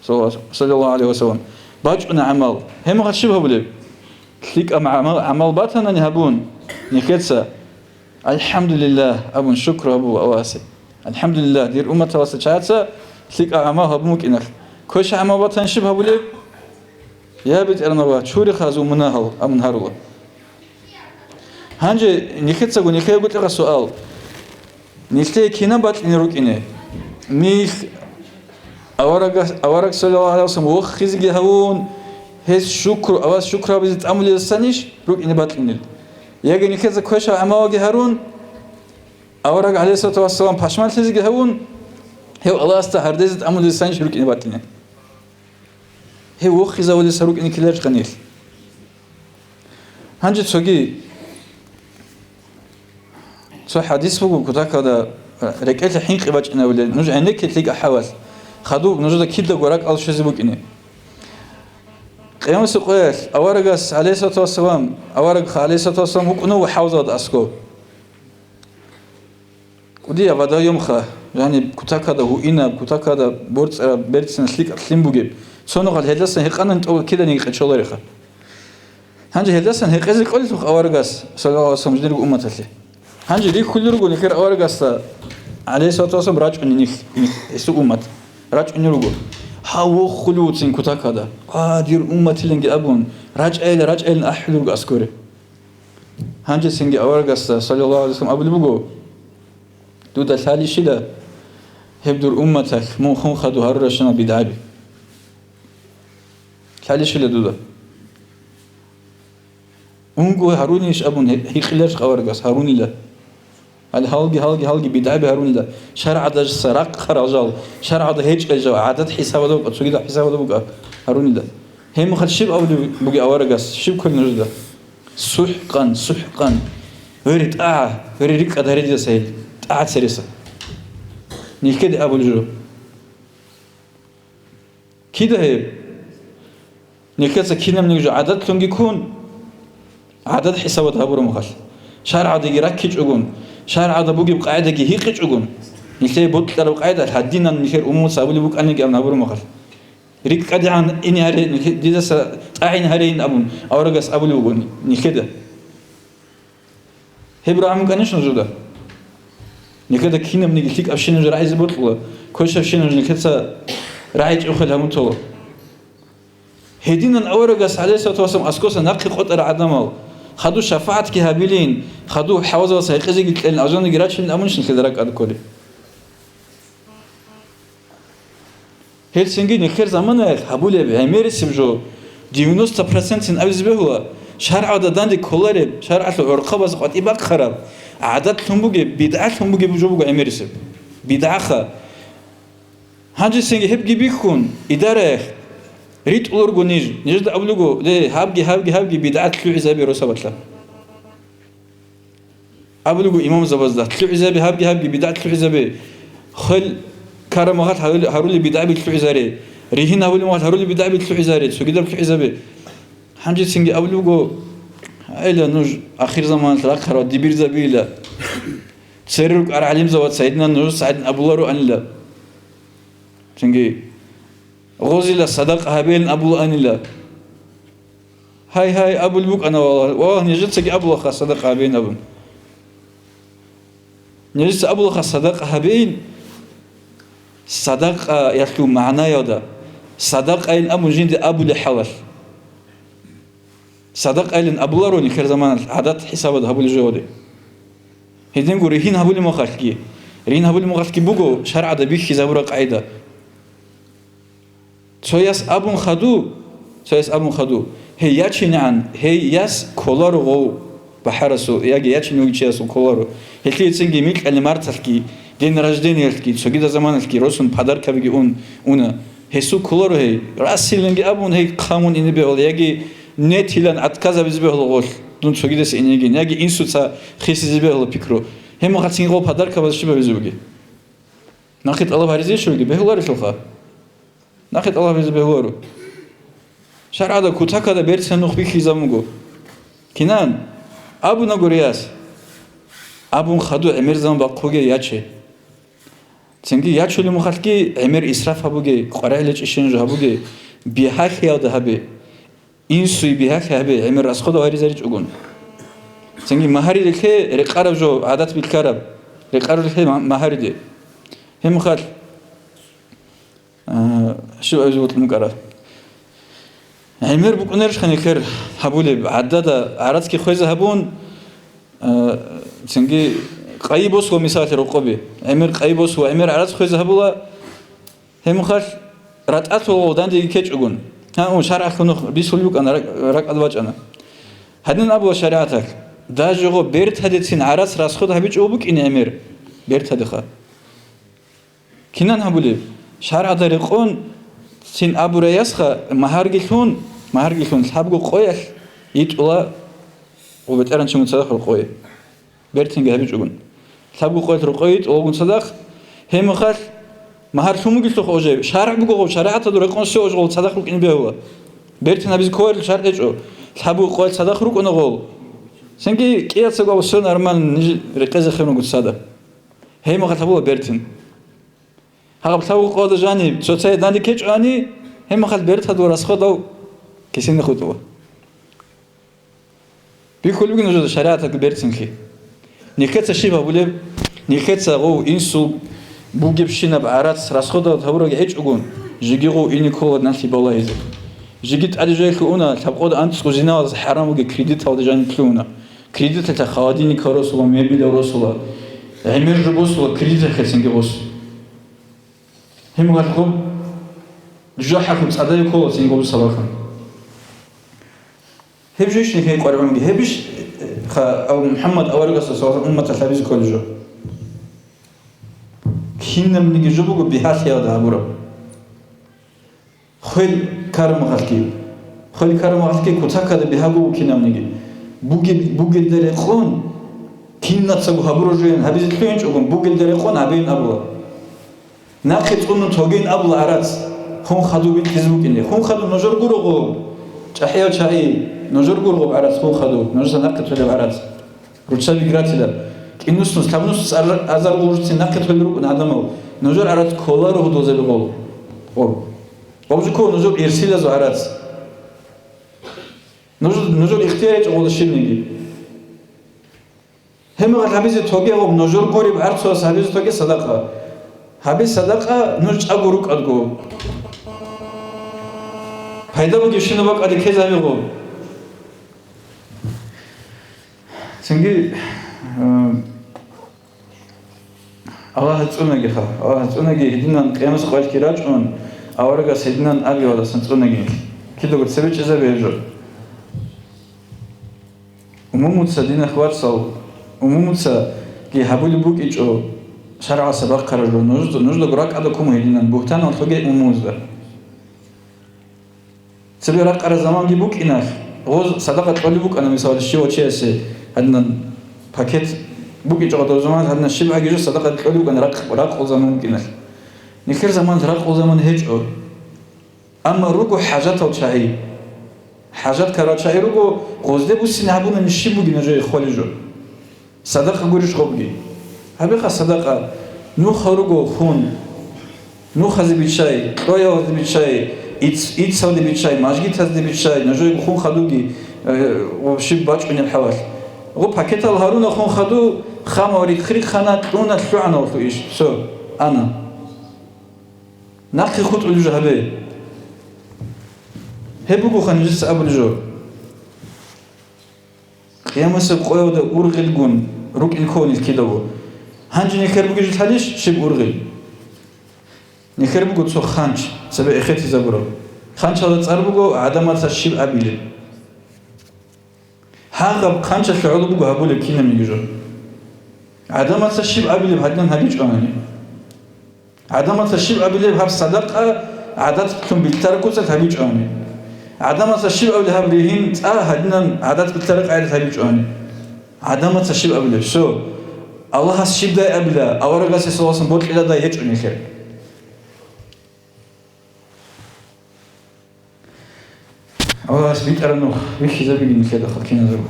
Саллаллагьу гӀалайгьи вассалам, бачӀуна гӀамал. Гьеб мехалъ щиб гьабулеб? ЛъикӀаб гӀамал, гӀамал батанани гьабун, нилъеца, «АлхӀамдулиллагь» абун, шукру гьабула Аллагьасе. «АлхӀамдулиллагь, дир умматаласа чагӀаца лъикӀаб гӀамал гьабун вукӀиналъ». Квеша гӀамал батани щиб гьабулеб? Я БетӀергьанав, чури хазул мунагьал, амун гьарула. Гьанже нихецаго нихеего кьегӀа суал. Нилъее кинаб батӀине рукӀине? Нилъ аварага-, авараг, саллаллагьу гӀалайгьи вассалам, вохизеги гьавун, гьес шукру, авас шукру гьабизе тӀамулезасанищ рукӀине батӀинел? Яги нилъеца квешал гӀамалаги гьарун, авараг, гӀалайгьиссалату вассалам, пашманлъизеги гьавун, гьев Аллагьасда гьардезе тӀамулезасанищ рукӀине батӀине? Гьев вохизавулеса рукӀине ккеларищха нилъ? Гьанже цоги, цо хӀадис буго кутакалда, э, рекӀелъе хӀинкъи бачӀинавулел, нуж гӀенекке лъикӀа хӀавалъ, хадуб нужеда кидаго ракӀал щвезе букӀине. Къиямасеб къоялъ аварагас, гӀалайгьиссалату вассалам, аварагха, гӀалайгьиссалату вассалам, вукӀуна ву хӀавзалда аскӀов. КӀудияб водоёмха, жани кутакада гьуинаб, кутакада борцӀараб, берцинаб лъикӀаб лъим бугеб. Цо нухалъ гьелдасан гьекъанани тӀокӀаб киданиги къечоларехха. Гьанже гьелдасан гьекъезе кӀолелъулха аварагас, саллаллагьу гӀалайгьи вассалам, жидерго умматалъе. Гьанже рихьулел руго нилъер аварагасда, гӀалайгьиссалату вассалам, рачӀунин нилъ, нилъ, гьесул уммат. РачӀунел руго. Гьав вохулев вуцин кутакада. А, дир умматиланги абун, рачӀайила, рачӀайилан ахӀулел руго аскоре. Гьанже цинги аварагасда, саллаллагьу гӀалайгьи вассалам, абулеб буго: «Дуда лъалищила гьеб дур умматалъ мун хун хадуб гьаруращинал бидгӀаби? Лъалищила дуда?» Унго гьарунищ абун гьикъиларищ аварагас? Гьарунила. Гьале гьалги, гьалги, гьалги бидгӀаби гьарунила. ШаргӀадаса рахъарал жал, шаргӀада гьечӀел жал, гӀадат хӀисабалда букӀа, цогидал хӀисабалда букӀа гьарунила. Гьеб мехалъ щиб абулеб бугеб аварагас, щиб кколеб нужеда? СухӀкъан, сухӀкъан. Вери тӀагӀа, вери рикӀкӀад гьаре дида сайил, тӀагӀа цереса. Нилъеде абулеб жо. Кида гьеб? Нилъеца кинабниги жо гӀадатлъунги ккун, гӀадат хӀисабат гьабураб мехалъ, шаргӀадаги раккичӀогун, шаргӀада бугеб къагӀидаги гьикъичӀогун, нилъее бокьараб къагӀида гьадинан нилъер умумуца абулеб букӀаниги абун гьабураб мехалъ, рикӀкӀадегӀан ине гьаре, нилъе-, дидаса тӀагӀин гьарейин абун, аварагас абулеб буго нилъеда. Гьеб рагӀун кӀанищ нужеда? Нилъеда кинабниги лъикӀабщинаб жо рагӀизе бокьула, квешабщинаб жо нилъеца рагӀичӀухъел гьамутала. Гьединан аварагас, гӀалайгьиссалату вассалам, аскоса нахъе къотӀарал гӀадамал, хадуб шафагӀатги гьабилин, хадуб хӀавзалдаса гьекъезеги кьелин, алжанаги рачилин абунищ нилъеда ракӀалде кколеб? Гьелцинги нилъер заманаялъ гьабулеб гӀемерисеб жо, девяносто процентин абизе бегьула, шаргӀалда данде кколареб, шаргӀалъул гӀурхъабаз къватӀиб бахъараб, гӀадатлъун бугеб, бидгӀалъун бугеб жо буго гӀемерисеб. БидгӀаха. Гьанжесинги гьебги бихьун, идараялъ ритӀуларго ниж, нижеда абулего, ле, гьабги, гьабги, гьабги бидгӀат лъугӀизабе росабалъа. Абулего имамзабазда: «ЛъугӀизабе гьабги, гьабги, бидгӀат лъугӀизабе. Хвел ккараб мехалъ гьарулеб бидгӀаби лъугӀизаре. Ригьин гьабулеб мехалъ гьарулеб бидгӀаби лъугӀизаре, цогидаб лъугӀизабе». Гьанжецинги абулего: «Гьайла, нуж ахирзаманалъ рахъарал дибирзабийила. Церер рукӀарал гӀалимзабаца гьединан нужеца гьадин абулароанила. Цинги гъозила садакъа гьабейин абулаанила». Гьай, гьай, абулеб букӀана, валлагь, валлагь, нижецаги абулаха садакъа гьабейин абун. Нижеца абулаха садакъа гьабейин, садакъаялъул магӀнаялда, садакъайин абун жинде абулеб хӀалалъ. Садакъайилан абуларо нилъер заманалъ гӀадат хӀисабалда гьабулеб жо гьаде. Гьединго ригьин гьабулеб мехалъги, ригьин гьабулеб мехалъги буго шаргӀалда бихьизабураб къагӀида. Цояс абун хадуб, цояс абун хадуб, гьей ячинегӀан, гьей яс кколаро гъов бахӀарасул яги ячине вугев чиясул кколаро. Гьелъие цинги микьали марталъги, день рождениялъги, цогидал заманалъги росун подаркабиги ун, уна. Гьесул кколаро гьей. Расиланги абун гьей хъамун ине бегьула, яги нетилан отказ абизе бегьула гъолъ, дун цогидаса ине йигин, яги инсуца хисизе бегьула пикру. Гьеб мехалъ цинги гъов подаркабаз щиб абизе бугеб? Нахъе тӀалаб гьаризе щуги бегьуларелъулха. Нахъе тӀалаб гьаризе бегьуларо. ШаргӀалда кутакалда берцинаб нух бихьизабун буго. Кинан? Абуна гурияс. Абун хадуб гӀемер заман бахъуге яче. Цинги ячулеб мехалъги гӀемер исраф гьабуге, къваригӀел чӀищинаб жо гьабуге, бигьахъиялда гьабе. Инсуе бигьахъи гьабе, гӀемер расхода варизаричӀогун. Цинги магьари релъе рекъараб жо, гӀадат билълъараб, рекъараб релъе ма-, магьариде. Гьеб мехалъ, а, Щив абизе букӀун букӀараб? ГӀемер букӀунарищха нилъер гьабулеб? ГӀадада гӀарацги хвезе гьабун, а, цинги къайи босула, мисаллъи, рокъоби. ГӀемер къайи босула, гӀемер гӀарац хвезе гьабула, гьеб мехалъ ратӀалъула гъов дандеги ккечӀогун. Гьа, ун, шаргӀалъ унухъ бисулеб букӀана, ракӀ-, ракӀалде бачӀана. Гьадин абула шаригӀаталъ, даже гъо бертадецин гӀарац расход гьабичӀого букӀине гӀемер, бертадеха. Кинан гьабулеб? ШаргӀалда рекъон, цин абураясха магьарги лъун, магьарги лъун лъабго къоялъ йитӀула гъо бетӀергьанчи мун цадахъ рокъое. Бертинги гьабичӀогун. Лъабго къоялъ рокъое йитӀула гъогун цадахъ. Гьеб мехалъ магьар лъун бугелъулха уже, шаргӀ буго гъо, шаригӀаталда рекъон все уже гъо цадахъ рукӀине бегьула. Бертин гьабизе кколарел шаргӀ гьечӀо. Лъабго къоялъ цадахъ рукӀуна гъол. Цинги кӀияцаго абу все нормально, ниж рекъезе хирун гуцада. Гьеб мехалъ гьабула бертин. Гьаб лъабго къоялда жаниб цоцае данде ккечӀони, гьеб мехалъ бертадул расходал кисине хутӀула. Бихьулеб бугин нужеда шаригӀаталъул берцинлъи. Нилъеца щиб гьабулеб? Нилъеца гъов инсул бугебщинаб гӀарац расходал гьабураги гьечӀогун, жеги гъов ине ккола налъи балагьизе. Жеги тӀаде жо лъугьуна, лъабкъода анцӀго зиналаз хӀарам бугеб кредиталда жаниб лъугьуна. Кредиталъа холодильникал росула, мебелал росула, гӀемер жо босула, кредиталъе цинги босу. Гьеб мехалъ гъоб жужахӀалъул цӀадабе ккола цинги гъоб сабаблъун. Гьеб жойищ нилъее къваригӀунги? Гьебищ, ха, ав-, МухӀаммад аварагасда саллаллагьу гӀалайгьи умматалъ гьабизе кколеб жо? Кинабниги жо буго бигьалъиялда гьабураб. Хвел карамахалъги. Хвел карамахалъги кутакада бигьа буго кинабниги. Бугеб-, бугелда рекъон, кинацаго гьабураб жоян гьабизе лъугьинчӀогун, бугелда рекъон гьабейин абула. Нахъе цӀунун тогейин абула гӀарац, хун хадуб бикьизе букӀине. Хун хадуб нужер гурого, чӀахӀиял чагӀи, нужер гурого гӀарац хун хадуб, нужеца нахъе толеб гӀарац. Руччаби гратила. КӀинус-нус, лъабнус ар-, азар гъужцин нахъе толел рукӀун гӀадамал. Нужер гӀарац кколаро гьудулзаби гъол. Гъоб. Гъоб жо ккола нужер ирсилазул гӀарац. Нуж-, нужер ихтияр гьечӀо гъола щибниги. Гьеб мехалъ гьабизе тоге гъоб, нужер гуреб гӀарцуяс гьабизе тоге садакъа. Гьабе садакъа нуж чӀаго рукӀадго. Пайда бугебщинаб бакӀалде ккезе гьабе гъоб. Цинги, э, Аллагьас цӀунагиха, Аллагьас цӀунаги гьединан къиямас къвалъги рачӀун, аварагас гьединан абиялдасан цӀунаги. Кидаго цебе чӀезабе гьеб жо. Умумуца, динахъ вацал, умумуцаги гьабулеб букӀичӀо шаргӀалъа бахъараб жо, нуж-, нуждаго ракӀалда ккун гьединан, бугьтанал лъуге умумузда. Цебе ракъараб заманги букӀиналъ, гъоз садакъа кьолеб букӀана, мисалалъе, щивав чиясе гьадинан пакет букӀичӀо гъодор заман, гьадинан щибгӀаги жо садакъа кьолеб букӀана ракъ-, ракъул заман букӀиналъ. Нилъер заман ракъул заман гьечӀо. Амма руго хӀажатал чагӀи. ХӀажат ккарал чагӀи руго, гъозде буссине гьабуна ниж щиб бугеб нужее хвалеб жо. Садакъа гурищ гъобги? Гьабиха садакъа. Нуха руго хун. Нухазе биччай, кьоялде биччай, иц-, иццалде биччай, мажгитазде биччай, нужее хун хадуги, э, щиб бачӀунеб хӀалалъ. Гъо пакетал гьаруна хун хаду, хама ва рихъ-рихъана, кьуна, лъугӀана гъолъу иш. Всё, ана. Нахъе хутӀулеб жо гьабе. Гьеб бугоха нижеца абулеб жо. Къиямасеб къоялда ургъелгун рукӀин ккола нилъ кидаго. Гьанже нилъер бугеб жо лъалищ щиб ургъел? Нилъер буго цо хъанч, цебе эхетизабураб. Хъанчалда цӀар буго гӀадамаца щиб абилеб. Гьагъаб хъанчалъе гӀоло буго гьабулеб кинабниги жо. ГӀадамаца щиб абилеб гьадинан гьабичӀони. ГӀадамаца щиб абилеб гьаб садакъа гӀадаталъун билълъараб куцалъ гьабичӀони. ГӀадамаца щиб абилеб гьаб ригьин цӀа гьадинан гӀадат билълъараб къагӀидалъ гьабичӀони. ГӀадамаца щиб абилеб, всё. Аллагьас щибдай абила, аварагасе саллаллагьу гӀалайгьи вассалам бокьиладай гьечӀо нилъер. Аллагьас битӀараб нух бихьизабиги нилъеда хъалкиназего.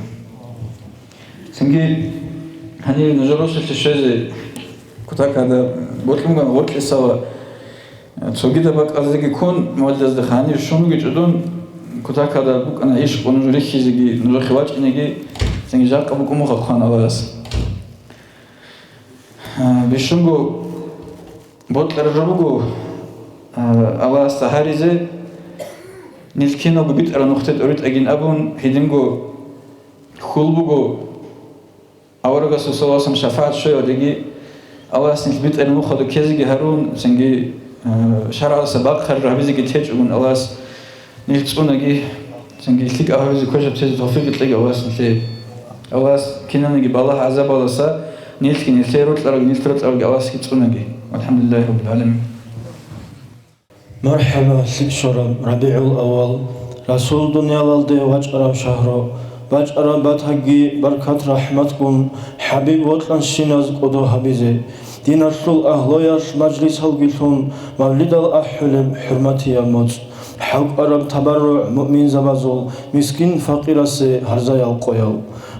Цинги гьаниб нужер росулъе щвезе кутакада бокьун буган гъоркьисала, цогидаб бакӀалдеги ккун, мугьалдазда гьаниб щун бугичӀо дун, кутакада букӀана иш къо нуж рихьизеги, нужехъе вачӀинеги, цинги жакъа букӀун буго хъван Аллагьас. А, бищунго бокьараб жо буго, а, Аллагьасда гьаризе, нилъ киналго битӀараб нухде тӀоритӀагин абун, гьединго хьул буго, Аварагасул саллаллагьу гӀалайгьи вассалам шафагӀат щвеялдеги, Аллагьас нилъ битӀараб нухалда ккезеги гьарун, цинги, а, шаргӀалдаса бахъараб гьабизеги течӀогун Аллагьас нилъ цӀунаги, цинги лъикӀаб гьабизе квешаб тезе тавфикъ кьеги Аллагьас нилъее. Аллагьас кинаниги балагь-гӀазабалдаса нилъги, нилъее рокьаралги, нилъ рокьаралги Аллагьасги цӀунаги. ВалхӀамдулиллагьи раббил гӀаламин. МархӀаба, лъикӀ щвараб РабигӀул-аввал, Расул дуниялалде вачӀараб шагьру, бачӀараб батагги баркат-рахӀматгун, ХӀабиб вокьанщиназ кӀодо гьабизе. Диналъул агьлуялъ мажлисалги лъун, мавлидал ахӀулеб хӀурматияб моцӀ. ХӀалкӀвараб табарругӀ муъминзабазул, мискин-факъирасе гьарзаял къоял.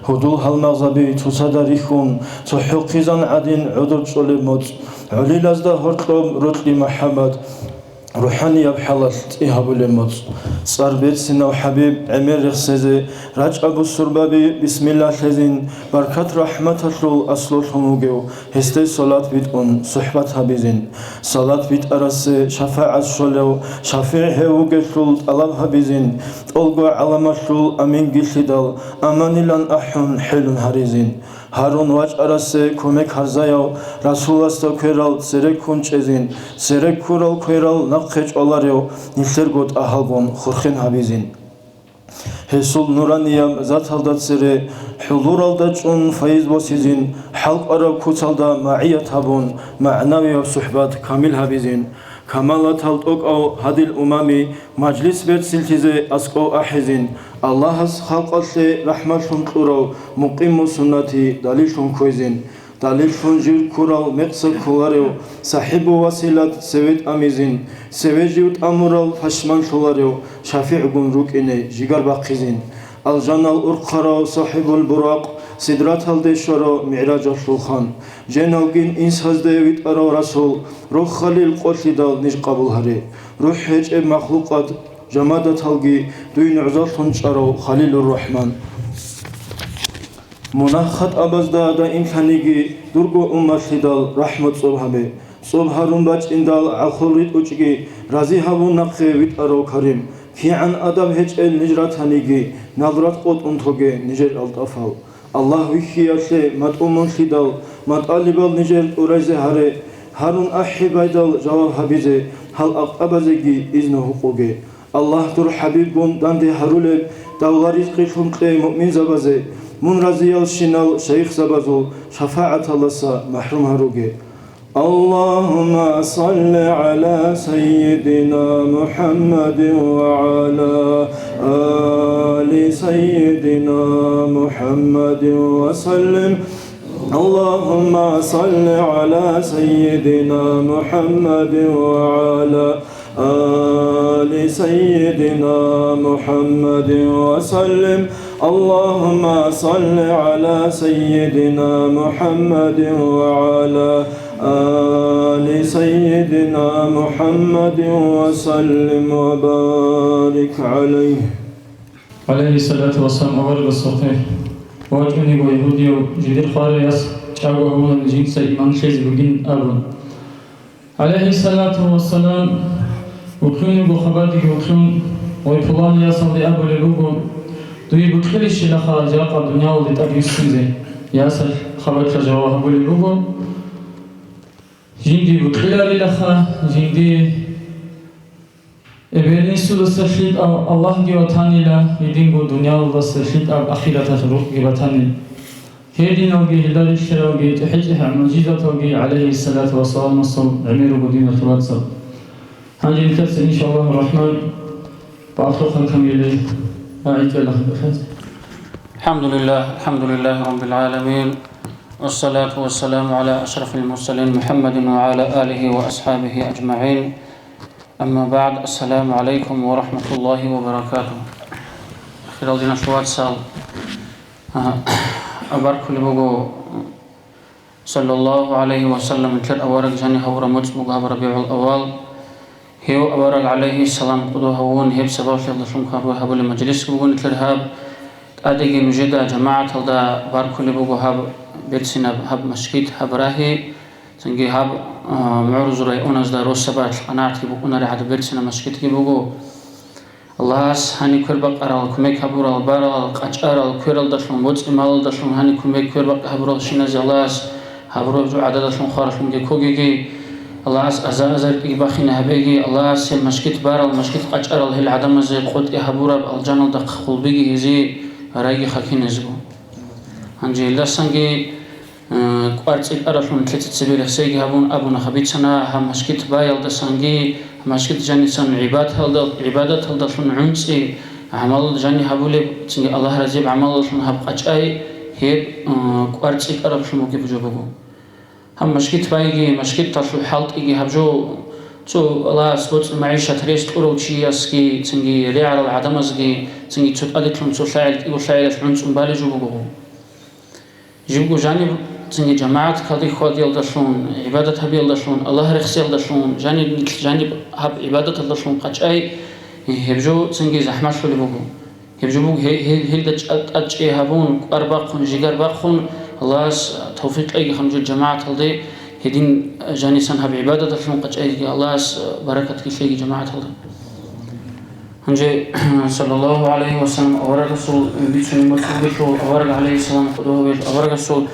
Гьудул-гьалмагъзаби цоцазда рихьун, цохӀо хъизан гӀадин гӀодор чӀолеб моцӀ. ГӀолилазда гьоркьоб рокьи махӀаббат, рухӀанияб хӀалалъ цӀи гьабулеб моцӀ. ЦӀар берцинав ХӀабиб гӀемер рехсезе, рачӀа бусурбаби бисмилла лъезин, баркат-рахӀматалъул аслулъун вугев, гьесде салат битӀун сухӀбат гьабизин. Салат битӀарасе шафагӀат щолев шафигӀ гьев вугелъул тӀалаб гьабизин, тӀолго гӀаламалъул амин гилъидал аманилан ахӀун хӀелун гьаризин. Гьарун вачӀарасе кумек гьарзаяв Расуласда кверал цере ккун чӀезин, цере ккурал кверал нахъе чӀваларев нилъерго тӀагьалгун хурхен гьабизин. Гьесул нуранияб заталда цере хӀузуралда чӀун файз босизин, хӀалкӀвараб куцалда магӀият гьабун, магӀнавияб сухӀбат камил гьабизин. Камалатал тӀокӀав гьадил умами мажлис берцинлъизе аскӀов ахӀизин, Аллагьас халкъалъе рахӀматлъун кьурав мукъиму суннати далиллъун кквезин, далиллъун жир ккурал мекъса кколарев сахӀибу василат цеве тӀамизин, цеве жив тӀамурал пашманлъуларев шафигӀгун рукӀине жигар бахъизин. Алжанал урхъарав сахӀибул буракъ, сидраталде щварав мигӀражалъул хан, женалгин инсазде витӀарав Расул, рохалил къолъидал ниж къабул гьаре. РухӀ гьечӀеб махлукъат, жамадаталги дуй нугӀзаллъун чӀарав Халилур Рахман. Мунагь-хатӀабазда даимлъаниги дурго умматлъидал рахӀму цӀоб гьабе. ЦӀоб гьарун бачӀиндал гӀахул ритӀучӀги, рази гьабун нахъе витӀарав Карим. КигӀан адаб гьечӀел ниж ратаниги, налрат къотӀун тоге нижер алтӀафал. Аллагь вихьиялъе матӀумунлъидал, матӀалибал нижер тӀурайзе гьаре, гьарун ахӀи байдал жаваб гьабизе, гьал акъабазеги изну гьукъуге. Аллагь дур хӀабибгун данде гьарулеб, давла-ризкъилъун кье муъминзабазе, мун разиялщинал шайихзабазул шафагӀаталдаса махӀрум гьаруге. اللهم صل على سيدنا محمد وعلى آل سيدنا محمد وسلم. اللهم صل على سيدنا محمد وعلى آل سيدنا محمد وسلم. اللهم صل على سيدنا محمد وعلى آل سيدنا محمد وسلم وبارك عليه. ГӀалайгьиссалату вассалам аварагасухъе вачӀунего ягьудияв жидер хвараяс чӀаго гьавунани жинца иман лъезе бугин абун. ГӀалайгьиссалату вассалам, вухъун вуго хабадиги вухъун, гъой пуланиясалде абулеб буго, дуе букьилищилаха жакъа дуниялалде тӀад виссизе? Ясалъ хабалъа жаваб гьабулеб буго, жинди букьиларилаха, жинди эбел-инсудаса лъикӀав Аллагьги ватанила, гьединго дуниялалдаса лъикӀаб ахираталъ рукъги батанила. Гьединалги гьелда рихьаралги тӀехӀе-тӀехӀе мугӀжизаталги гӀалайгьиссалату вассаламасул гӀемер руго, диналъул вацал. Гьанже нилъеца, иншаллагьу рахӀман, бакълъухъан камиле гӀайчӀела хӀинкъулъанзе. الحمد لله، الحمد لله رب العالمين، والصلاة والسلام على أشرف المرسلين محمد وعلى آله وأصحابه أجمعين. أما بعد، السلام عليكم ورحمة الله وبركاته. Хирал диналъул вацал, а, абаркулеб буго, саллаллагьу гӀалайгьи ва саллам, нилъер авараг жаниб гьавураб моцӀ буго гьаб РабигӀул-аввал. Гьев авараг гӀалайгьиссалам кӀодо гьавун, гьеб сабаблъиялдалъун гьаб-, гьабулеб мажлис буго нилъер гьаб. ТӀадеги нужеда, жамагӀаталда баркулеб буго гьаб берцинаб, гьаб мажгит, гьаб рагьи. Цинги гьаб А, МугӀрузул районазда росабалъ къанагӀатги букӀунари гӀадаб берцинаб мажгитги буго. Аллагьас гьаниб квер бакъарал, кумек гьабурал, барал, къачӀарал, квералдалъун, боцӀи-малалдалъун гьаниб кумек квер бакъи гьабурал шиназе Аллагьас гьабураб жо гӀададалъун хваралъунги ккогиги, Аллагьас аза-азарги бахине гьабеги, Аллагьас гьеб мажгит барал, мажгит къачӀарал гьел гӀадамазе къотӀи гьабураб алжаналда хъулбиги гьезие райги хакинезго. Гьанже гьелдасанги, э, кӀвар цӀикӀкӀаралъун нилъеца цебе рехсейги гьабун абуна, бицана гьаб мажгит баялдасанги, гьаб мажгит жанисан гӀибадаталда-, гӀибадаталдалъун гӀунцӀи, гӀамал жани гьабулеб, цинги Аллагь разияб гӀамалалъун гьаб къачӀай, гьеб, э, кӀвар цӀикӀкӀараблъун бугеб жо буго. Гьаб мажгит байги, мажгиталъул хӀалтӀиги гьаб жо цо Аллагьас боцӀи-магӀишат рес кьурав чиясги, цинги регӀарал гӀадамазги, цинги цо тӀаделъун цо лъагӀел кӀиго лъагӀелалъ гӀунцӀун балеб жо буго. Жибго жаниб цинги жамагӀат калдихьвадиялдалъун, гӀибадат гьабиялдалъун, Аллагь рехсиялдалъун, жаниб, жаниб гьаб гӀибадаталдалъун къачӀай, гьеб жо цинги захӀмалъулеб буго. Гьеб жо буго, гье-, гьел-, гьелда чӀа-, тӀадчӀей гьабун, кӀвар бахъун, жигар бахъун, Аллагьас тавфикъ кьеги гьанжул жамагӀаталде, гьедин жанисан гьаб гӀибадаталъун къачӀайги Аллагьас баракатги лъеги жамагӀаталда. Гьанже, саллаллагьу гӀалайгьи ва саллам, аварагасул бицунеб бугелъул, авараг гӀалайгьиссалам кодобе, аварагасул,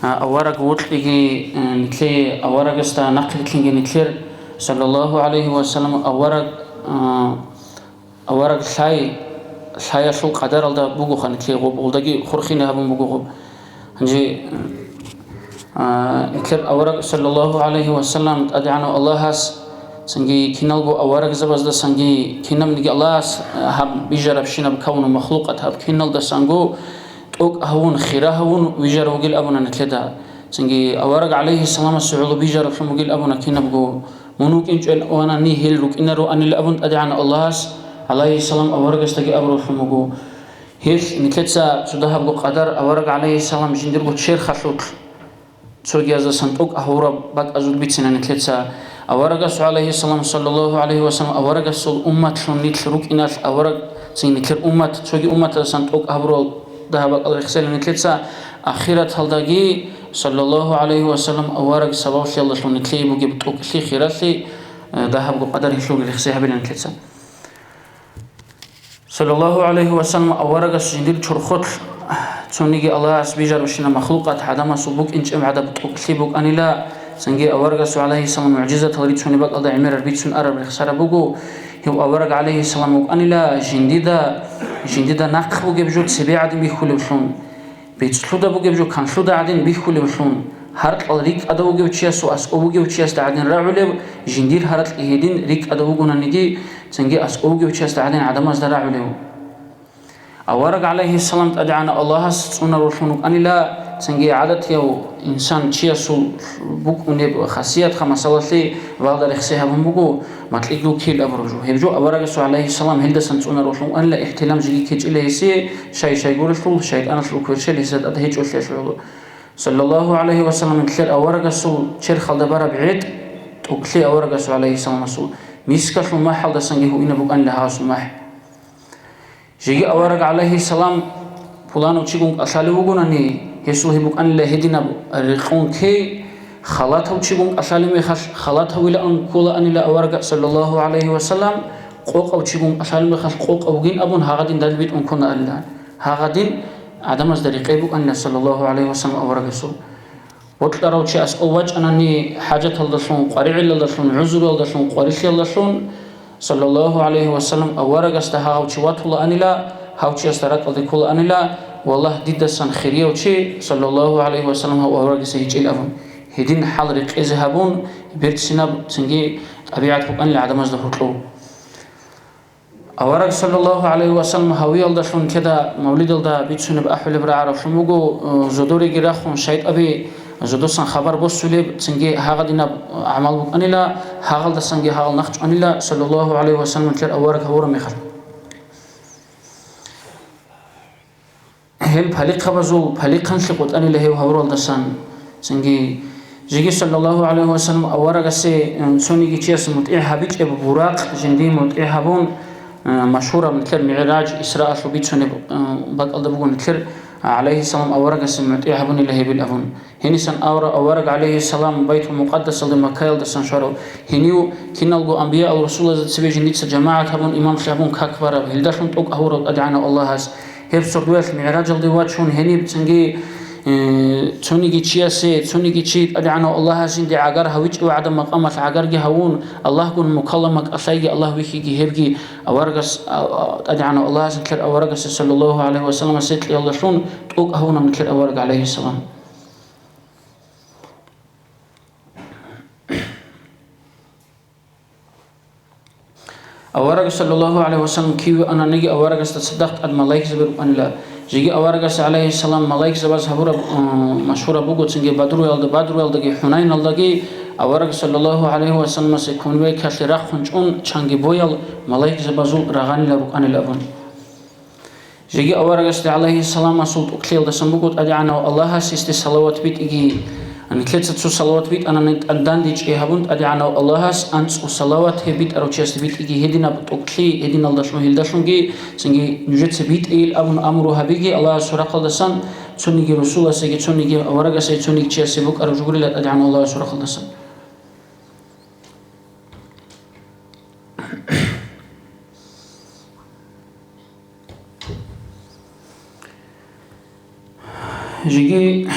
а, авараг вокьиги, а, нилъее аварагасда нахърилълъинги нилъер, саллаллагьу гӀалайгьи ва саллам, авараг, а, авараг лъай, лъаялъул къадаралда бугоха нилъее гъоб, гъолдаги хурхине гьабун буго гъоб. Гьанже, а, нилъер авараг, саллаллагьу гӀалайгьи ва саллам, ТӀадегӀанав Аллагьас цинги киналго аварагзабаздасанги кинабниги Аллагьас, а, гьаб бижарабщинаб кавну махлукъат гьаб киналдасанго тӀокӀ гьавун, хира гьавун вижарав вугил абуна нилъеда. Цинги авараг гӀалайгьиссаламасул гӀоло бижараблъун бугил абуна кинабго. Мун вукӀинчӀел ванани, гьел рукӀинароанил абун ТӀадегӀанав Аллагьас гӀалайгьиссалам аварагасдаги абураблъун буго. Гьелъ нилъеца цо дагьабго къадар авараг гӀалайгьиссалам жиндирго черхалъулъ цогияздасан тӀокӀ гьавураб бакӀазул бицина нилъеца. Аварагасул гӀалайгьиссалам, саллаллагьу гӀалайгьи ва саллам, аварагасул умматлъун нилъ рукӀиналъ авараг цин нилъер уммат цоги умматаздасан тӀокӀ гьавурал дагьаб бакӀал рехсела нилъеца ахираталдаги, саллаллагьу гӀалайгьи ва саллам, авараг сабаблъиялдалъун нилъее бугеб тӀокӀлъи, хиралъи, э, дагьабго къадар гьелъулги рехсей гьабила нилъеца. Саллаллагьу гӀалайгьи ва саллам, аварагас жиндир чорхолъ цониги Аллагьас бижарабщина махлукъат гӀадамасул букӀинчӀеб гӀадаб тӀокӀлъи букӀанила, цинги аварагасул гӀалайгьиссалам мугӀжизатал рицунеб бакӀалда гӀемерал бицун араб рехсараб буго, гьев авараг гӀалайгьиссалам вукӀанила жиндида, жиндида нахъ бугеб жо цебе гӀадин бихьулевлъун. БецӀлъуда бугеб жо канлъуда гӀадин бихьулевлъун, гьаркьал рикӀкӀада вугев чиясул аскӀов вугев чиясда гӀадин рагӀулев, жиндир гьаракьги гьедин рикӀкӀада вугонаниги, цинги аскӀов вугев чиясда гӀадин гӀадамазда рагӀулев. Авараг гӀалайгьиссалам ТӀадегӀанав Аллагьас цӀунаравлъун вукӀанила, цинги гӀадатияв инсан чиясул букӀунеб хасиятха масалалъе валда рехсей гьабун буго, макьилъ кил абураб жо. Гьеб жо аварагасул гӀалайгьиссалам гьелдасан цӀунаравлъун вукӀанила, ихтилам жеги ккечӀила гьесие, Шай-шайгурелъул, шайтӀаналъул кверщел гьесда тӀад гьечӀолъиялъул гӀоло. Саллаллагьу гӀалайгьи ва саллам, нилъер аварагасул черхалда бараб гӀетӀ, тӀокӀлъи аварагасул гӀалайгьиссаламасул, мискалъул махӀалдасанги гьуинаб букӀанила гьасул махӀ. Жеги авараг гӀалайгьиссалам пуланав чигун кӀалъалев вугонани, гьесул гьеб букӀанила гьединаб рекъон ккей, халатав чигун кӀалъалеб мехалъ халатавилаан кколаанила авараг, саллаллагьу гӀалайгьи ва саллам, къокъав чигун кӀалъалеб мехалъ къокъав вугин абун гьагъадин далбитӀун кконаанила. Гьагъадин гӀадамазда рекъей букӀанила, саллаллагьу гӀалайгьи ва саллам, аварагасул. Бокьарав чи аскӀов вачӀанани хӀажаталдалъун, къваригӀелалдалъун, гӀузуралдалъун, къварилъиялдалъун, саллаллагьу гӀалайгьи ва саллам, аварагасда гьав чи ватулаанила, гьав чиясда ракӀалде кколаанила, валлагь, дидасан хирияв чи, саллаллагьу гӀалайгьи ва саллам, гьав аварагасда гьечӀел абун, гьедин хӀал рекъезе гьабун, берцинаб цинги тӀабигӀат букӀанила гӀадамазда гьоркьов. Авараг, саллаллагьу гӀалайгьи ва саллам, гьавиялдалъун кеда мавлидалда бицунеб ахӀулеб рагӀараблъун буго, э, зодореги рахун, шайтӀаби зодосан хабар босулеб, цинги гьагъадинаб гӀамал букӀанила, гьагъалдасанги гьагъал нахъчӀванила, саллаллагьу гӀалайгьи ва саллам, нилъер авараг гьавураб мехалъ. Гьел палихъабазул палихъанлъи къотӀанила гьев гьавуралдасан. Цинги жеги, саллаллагьу гӀалайгьи ва саллам, аварагасе, м, цониги чияс мутӀигӀ гьабичӀеб Буракъ жиндие мутӀигӀ гьабун, м, машгьураб нилъер МигӀраж, Исраалъул бицунеб, м, бакӀалда буго нилъер гӀалайгьиссалам, аварагасе мутӀигӀ гьабунила гьебил абун. Гьенисан авра авараг, гӀалайгьиссалам, Байтул-Мукъаддасалде, Маккаялдасан щварав. Гьенив киналго анбияал-русулазда цебе жиндица жамагӀат гьабун, имамлъи гьабун как бараб, гьелдалъун тӀокӀ гьавурав ТӀадегӀанав Аллагьас. Гьеб сордоялъ МигӀражалде вачун, гьениб цинги, э, цониги чиясе, цониги чи ТӀадегӀанав Аллагьас жинде гӀагар гьавичӀев гӀадаб макъамалъ гӀагарги гьавун, Аллагьгун мукаллам кӀалъайги, Аллагь вихьиги, гьебги аварагас, а, а, ТӀадегӀанав Аллагьас нилъер аварагасе, саллаллагьу гӀалайгьи вассаламасе, кьиялдалъун тӀокӀ гьавунаб нилъер авараг, гӀалайгьиссалам. Авараг, саллаллагьу гӀалайгьи вассалам, киве ананиги, аварагасда цадахъ тӀад малаикзаби рукӀанила. Жеги аварагас, гӀалайгьиссалам, малаикзабаз гьабураб, э, машгьураб буго цинги Бадруялда, Бадруялдаги, ХӀунаналдаги авараг, саллаллагьу гӀалайгьи вассаламасе, кунвейкалъе рахъун чӀун чанги боял малаикзабазул рагъанила рукӀанила абун. Жеги аварагасде, гӀалайгьиссаламасул, тӀокӀлъиялдасан буго ТӀадегӀанав Аллагьас гьесде салават битӀиги. Нилъеца цо салават битӀанани, тӀадандичӀей гьабун, ТӀадегӀанав Аллагьас анцӀго салават гьеб битӀарав чиясде битӀиги, гьединаб тӀокӀлъи гьединалдалъун, гьелдалъунги цинги нужеца битӀейил абун амру гьабиги Аллагьасул рахъалдасан, цониги русуласеги, цониги аварагасеги, цониги чиясе букӀараб жо гурила ТӀадегӀанав Аллагьасул рахъалдасан. Жеги,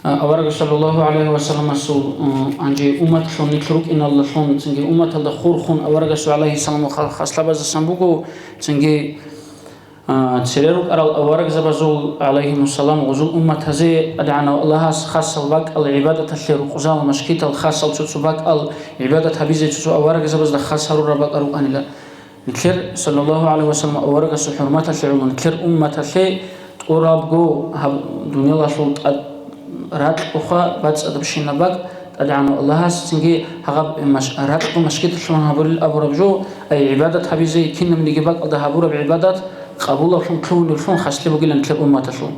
а, авараг саллаллагьу гӀалайгьи вассаламасул, м, гьанже умматлъун нилъ рукӀиналдалъун, цинги умматалда хурхун, аварагасул, гӀалайгьиссалам, ха-, хаслабаздасан буго, цинги, а, цере рукӀарал аварагзабазул, гӀалайгьимуссалам, гъузул умматазе ТӀадегӀанав Аллагьас хасал бакӀал гӀибадаталъе рукъзал, машгитал, хасал цо-цо бакӀал гӀибадат гьабизе цо-цо аварагзабазда хас гьарураб бакӀ рукӀанила. Нилъер, саллаллагьу гӀалайгьи вассалам, аварагасул хӀурматалъе гӀоло, нилъер умматалъе тӀурабго гьаб-, дуниялалъул тӀад-, ракьуха бацӀцӀадабщинаб бакӀ ТӀадегӀанав Аллагьас, цинги гьагъаб маш-, ракьго машгиталъун гьабурил абураб жо, ай гӀибадат гьабизе, кинабниги бакӀалда гьабураб гӀибадат къабулаблъун лъугьунеблъун хаслъи бугилан нилъер умматалъул.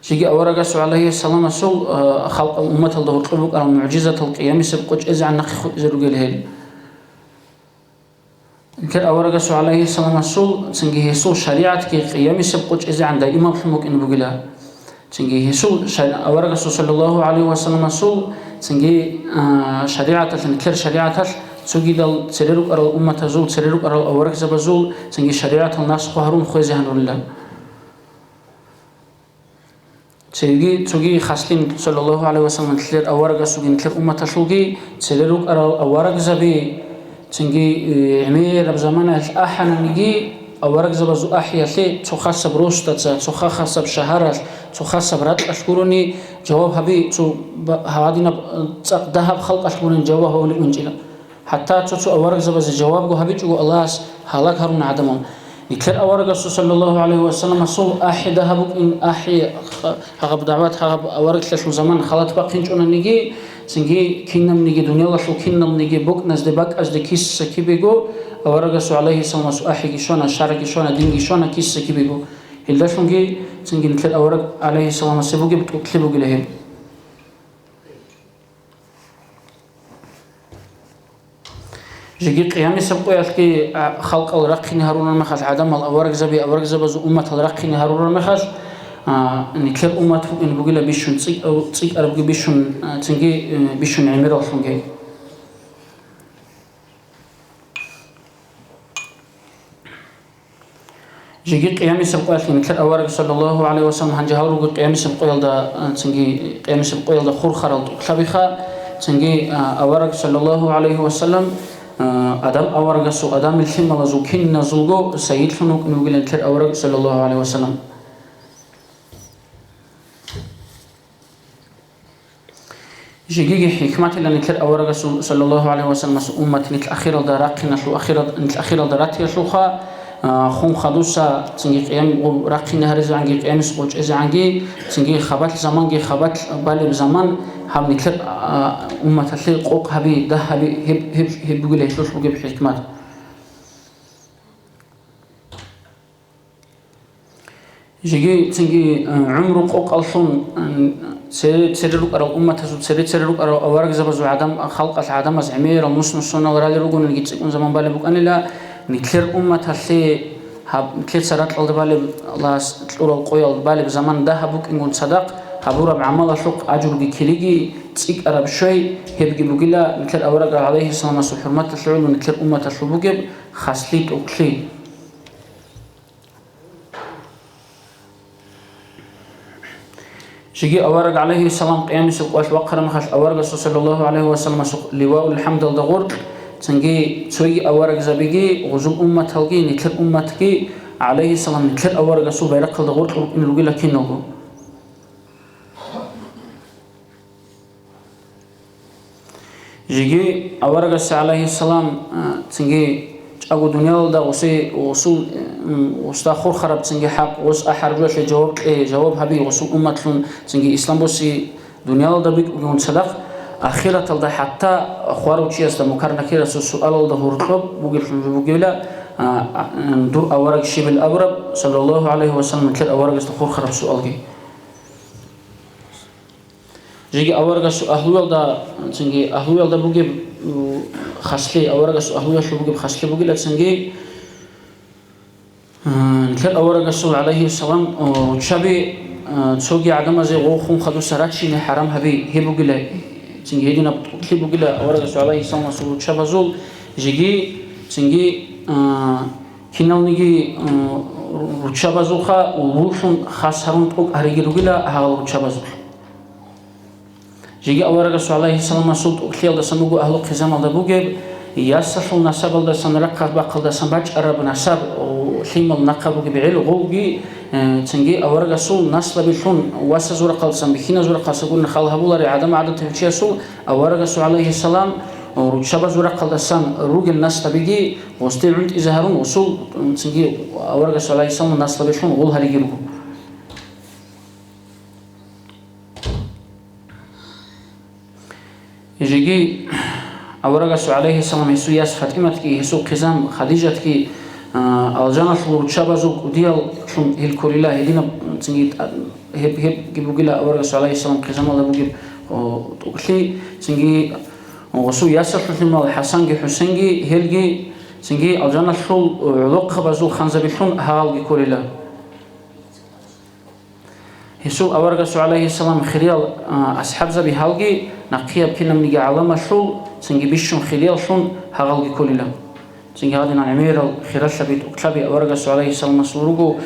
Жеги аварагасул, гӀалайгьиссаламасул, а, халкъ умматалда гьоркьоб букӀарал мугӀжизатал къиямисеб къо чӀезегӀан нахъе хутӀизе ругел гьел. Нилъер аварагасул, гӀалайгьиссаламасул, цинги гьесул шаригӀатги къиямисеб къо чӀезегӀан даимаблъун букӀине бугила. Цинги гьесул шар-, аварагасул, саллаллагьу гӀалайгьи вассаламасул, цинги, а, шаригӀаталъ, нилъер шаригӀаталъ цогидал цере рукӀарал умматазул, цере рукӀарал аварагзабазул цинги шаригӀатал насху гьарун хвезе гьанурила. Цинги цоги хаслъи, саллаллагьу гӀалайгьи вассалам, нилъер аварагасулги нилъер умматалъулги цере рукӀарал аварагзаби, цинги, э, гӀемераб заманаялъ ахӀананиги, аварагзабазул ахӀиялъе цо хасаб росдаца, цо ха-, хасаб шагьаралъ, цо хасаб ракьалъ гурони жаваб гьаби, цо ба-, гьадинаб, э, цӀакъ дагьаб халкъалъ гурони жаваб гьабулеб унчӀила. ХӀатта цо-цо аварагзабазе жавабго гьабичӀого Аллагьас гьалаг гьаруна гӀадамал. Нилъер аварагасул, саллаллагьу гӀалайгьи васалламасул, ахӀи дагьаб букӀин, ахӀи ха-, гьагъаб дагӀват, гьагъаб авараглъиялъул заман халат бахъинчӀунаниги, цинги кинабниги, дуниялалъул кинабниги букӀназде бакӀазде киса кибего, аварагасул, гӀалайгьиссаламасул, ахӀиги щвана, шаргӀги щвана, динги щвана киса кибего. Гьелдалъунги цинги нилъер авараг, гӀалайгьиссаламасе бугеб тӀокӀлъи бугила гьеб. Жеги къиямисеб къоялъги, а, халкъал рахъине гьарурал мехалъ, гӀадамал аварагзаби, аварагзабазул умматал рахъине гьарурал мехалъ, а, нилъер уммат букӀине бугила бищун цӀикӀ-, цӀикӀкӀарабги бищун, а, цинги, э, бищун гӀемераллъунги. Жеги къиямисеб къоялъ нилъер авараг, саллаллагьу гӀалайгьи васаллам, гьанже гьал руго къиямисеб къоялда, а, цинги къиямисеб къоялда хурхарал тӀокӀлъабиха, цинги, а, авараг, саллаллагьу гӀалайгьи васаллам, а, Адам аварагасул, Адамил лъималазул киназулго сайидлъун вукӀине вугилан нилъер авараг, саллаллагьу гӀалайгьи васаллам. Жегиги хӀикматилан нилъер аварагасул, саллаллагьу гӀалайгьи васалламасул, уммат нилъ ахиралда рахъиналъул, ахирал-, нилъ ахиралда ратиялъулха, а, хун хадуса, цинги къиям гъо-, рахъине гьаризегӀанги, къиямис къо чӀезегӀанги, цинги хабалъ заманги, хабалъ балеб заман, гьаб нилъер, а, умматалъе къокъ гьаби, дагь гьаби, гьеб, гьеб, гьеб бугила гьелъулъ бугеб хӀикмат. Жеги цинги, э, гӀумру къокъаллъун, э, цере-, цере рукӀарал умматазул, цере-цере рукӀарал аварагзабазул гӀадам, халкъалъ гӀадамаз гӀемерал нус-нусунал ралел ругониги цӀикӀкӀун заман балеб букӀанила, Нилъер умматалъе гьаб-, нилъеца ракьалда балеб, Аллагьас кьурал къоялда балеб заман дагьаб букӀингун цадахъ гьабураб гӀамалалъухъ ажруги килиги цӀикӀкӀараб щвей, гьебги бугила нилъер аварагасул гӀалайгьиссаламасул хӀурматалъе гӀоло нилъер умматалъул бугеб хаслъи, тӀокӀлъи. Жеги авараг гӀалайгьиссалам къиямасеб къоялъ вахъараб мехалъ аварагасул саллаллагьу гӀалайгьи вассаламасул ливаул хӀамдалда гъоркь, цинги цоги аварагзабиги, гъузул умматалги, нилъер умматги гӀалайгьиссалам нилъер аварагасул байрахъалда гъоркь рукӀине ругила киналго. Жеги аварагас гӀалайгьиссалам, а, цинги чӀаго дуниялалда гъуси-, гъусул, м, гъусда хурхараб цинги хӀакъ, гъус ахӀараб жоялъе жаваб кье, жаваб гьаби, гъусул умматлъун цинги ислам боси дуниялалда битӀугун цадахъ, ахираталда хӀатта хварав чиясда Мункар-Накирасул суалалда гьоркьоб бугеблъун бугебила, а, а, м, дур авараг щибил абураб, саллаллагьу гӀалайгьи вассалам, нилъер аварагасда хурхараб суалги. Жеги аварагасул агьлуялда, цинги агьлуялда бугеб, у, хаслъи, аварагасул агьлуялъул бугеб хаслъи бугила цинги, а, нилъер аварагасул, гӀалайгьиссалам, у, руччаби, а, цоги гӀадамазе гъов хун хадуса рачине хӀарам гьаби, гьеб бугила, цинги гьединаб тӀокӀлъи бугила аварагасул, гӀалайгьиссаламасул, руччабазул, жеги, цинги, а, киналниги, а, руччабазулха улбуллъун хас гьарун тӀокӀ гьариги ругила гьагъал руччабазулъ. Жеги аварагасул, гӀалайгьиссаламасул, тӀокӀлъиялдасан буго агьлу хъизамалда бугеб, ясалъул насабалдасан, рахъал бахъалдасан бачӀараб насаб, о, лъимал нахъа бугеб гӀел гъолги, э, цинги аварагасул наслабилъун васазул рахъалдасан, бихьиназул рахъалдасан гурони хал гьабулари гӀадамал гӀадатав чиясул, аварагасул, гӀалайгьиссалам, о, руччабазул рахъалдасан ругел наслабиги гъосде гӀунтӀизе гьарун, гъосул, цинги аварагасул, гӀалайгьиссалам, наслабилъун гъол гьариги руго. Жеги аварагасул, гӀалайгьиссалам, гьесул яс ФатӀиматги, гьесул хъизан Хадижатги, а, алжаналъул руччабазул кӀудияллъун гьел кколила, гьединаб цинги тӀа-, гьеб, гьебги бугила аварагасул, гӀалайгьиссалам, хъизамалда бугеб, о, тӀокӀлъи, цинги гъосул ясалъул лъимал ХӀасанги ХӀусенги, гьелги цинги алжаналъул гӀолохъабазул ханзабилъун гьагъалги кколила. Гьесул аварагасул, гӀалайгьиссалам, хириял, а, асхӀабзаби гьалги нахъияб кинабниги гӀаламалъул, цинги бищун хирияллъун гьагъалги кколила. Цинги гьадинал гӀемерал хиралъаби, тӀокӀлъаби аварагасул, гӀалайгьиссаламасул, руго,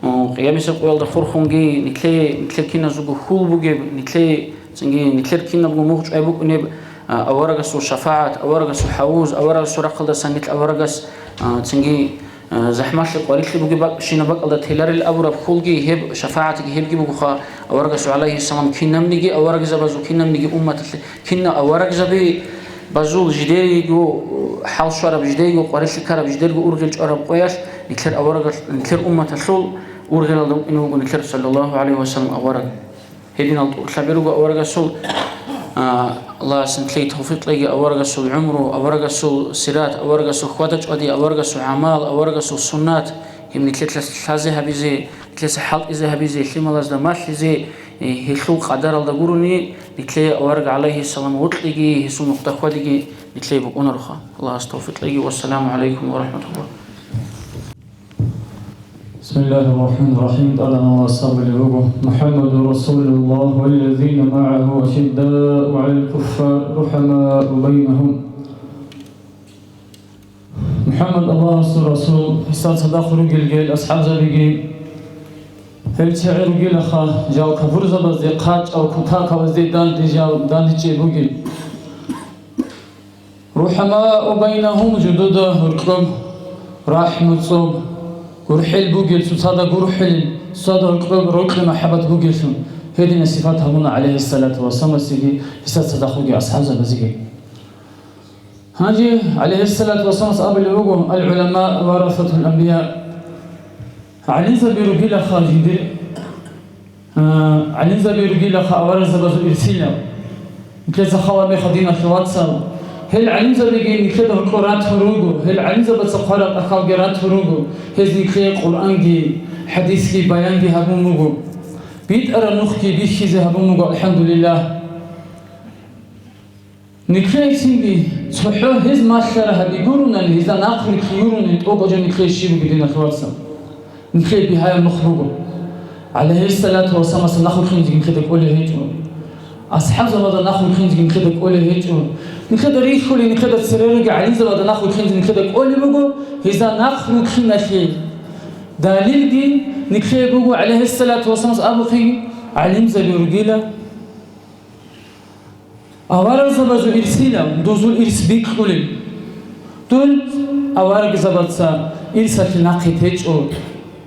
о, къиямасеб къоялда хурхунги, нилъее, нилъер киназулго хьул бугеб, нилъее, цинги нилъер кинабго мугъ чӀвай букӀунеб, а, аварагасул шафагӀат, аварагасул хӀавуз, аварагасул рахъалдасан нилъ аварагас, а, цинги Э, захӀмалъи къварилъи бугеб бакӀ-, щинаб бакӀалда теларел абураб хьулги гьеб шафагӀатги гьебги бугоха, аварагасул, гӀалайгьиссалам, кинабниги аварагзабазул, кинабниги умматалъе, кинаб аварагзаби базул жидеего, э, хӀал щвараб, жидеего къварилъи ккараб, жидерго ургъел чӀвараб къоялъ нилъер аварагал-, нилъер умматалъул ургъелалда вукӀине вуго нилъер, саллаллагьу гӀалайгьи вассалам, авараг. Гьединал тӀокӀлъаби руго аварагасул, а, Аллагьас нилъее тавфикъ кьеги, аварагасул гӀумру, аварагасул сират, аварагасул хьвада-чӀвади, аварагасул гӀамал, аварагасул суннат, гьеб нилъеца лъазе гьабизе, нилъеца хӀалтӀизе гьабизе, лъималазда малъизе, э, гьелъул къадаралда гурони, нилъее авараг, гӀалайгьиссалам, вокьиги, гьесул нухда хьвадиги нилъее букӀунароха. Аллагьас тавфикъ кьеги. Вассаламу гӀалайкум ва рахӀматуллагь. بسم الله الرحمن الرحيم. ТӀадегӀанав асхӀаб абулеб буго: محمد رسول الله والذين معه أشداء على الكفار رحماء بينهم. МухӀаммад Аллагьасул расул, гьесда цадахъ ругел гьел асхӀабзабиги, гьел чагӀи ругелаха, жал капурзабазде хъачӀал кутакабазде данде жал дандечӀей бугел. رحماء بينهم, жидеда гьоркьоб рахӀму цӀоб, гурхӀел бугел, цоцазда гурхӀел, цоцазда гьоркьоб рокьи махӀаббат бугеллъун, гьединаб сипат гьабуна гӀалайгьиссалату вассаламасеги гьесда цадахъ ругел асхӀабзабазеги. Гьанже гӀалайгьиссалату вассаламас абулеб буго: العلماء ورثة الأنبياء. ГӀалимзаби ругилаха жиндир, а, гӀалимзаби ругилаха аварагзабазул ирсилал. Нилъеца хал гьабеха, диналъул вацал. Гьел гӀалимзабиги нилъеда гьоркьор ратун руго, гьел гӀалимзабаца хъвараб тӀахьалги ратун руго, гьез нилъее Къуръанги, хӀадисги баянги гьабун буго. БитӀараб нухги бихьизе гьабун буго, алхӀамдулиллагь. Нилъее цинги цохӀо гьез малъара гьаби гурони, гьезда нахъ нилъ гурони, тӀокӀаб жо нилъее щиб бугеб, диналъул вацал? Нилъее бигьаяб нух буго. ГӀалайгьиссалату вассаламасда нахъ вихьинзе нилъеда кӀолеб гьечӀо. АсхӀабзабазда нахъ вихьинзе нилъеда кӀолеб гьечӀо. Нилъеда рихьулел, нилъеда церерги гӀалимзабазда нахъ вихьинзе нилъеда кӀолеб буго, гьезда нахъ вихьиналъе. Далилги нилъее буго, гӀалайгьиссалату вассаламас абухъе, гӀалимзаби ругила. Аварагзабазул ирсила, дозул ирс бикьулел. Дол аварагзабаца ирсалъе нахъе течӀо,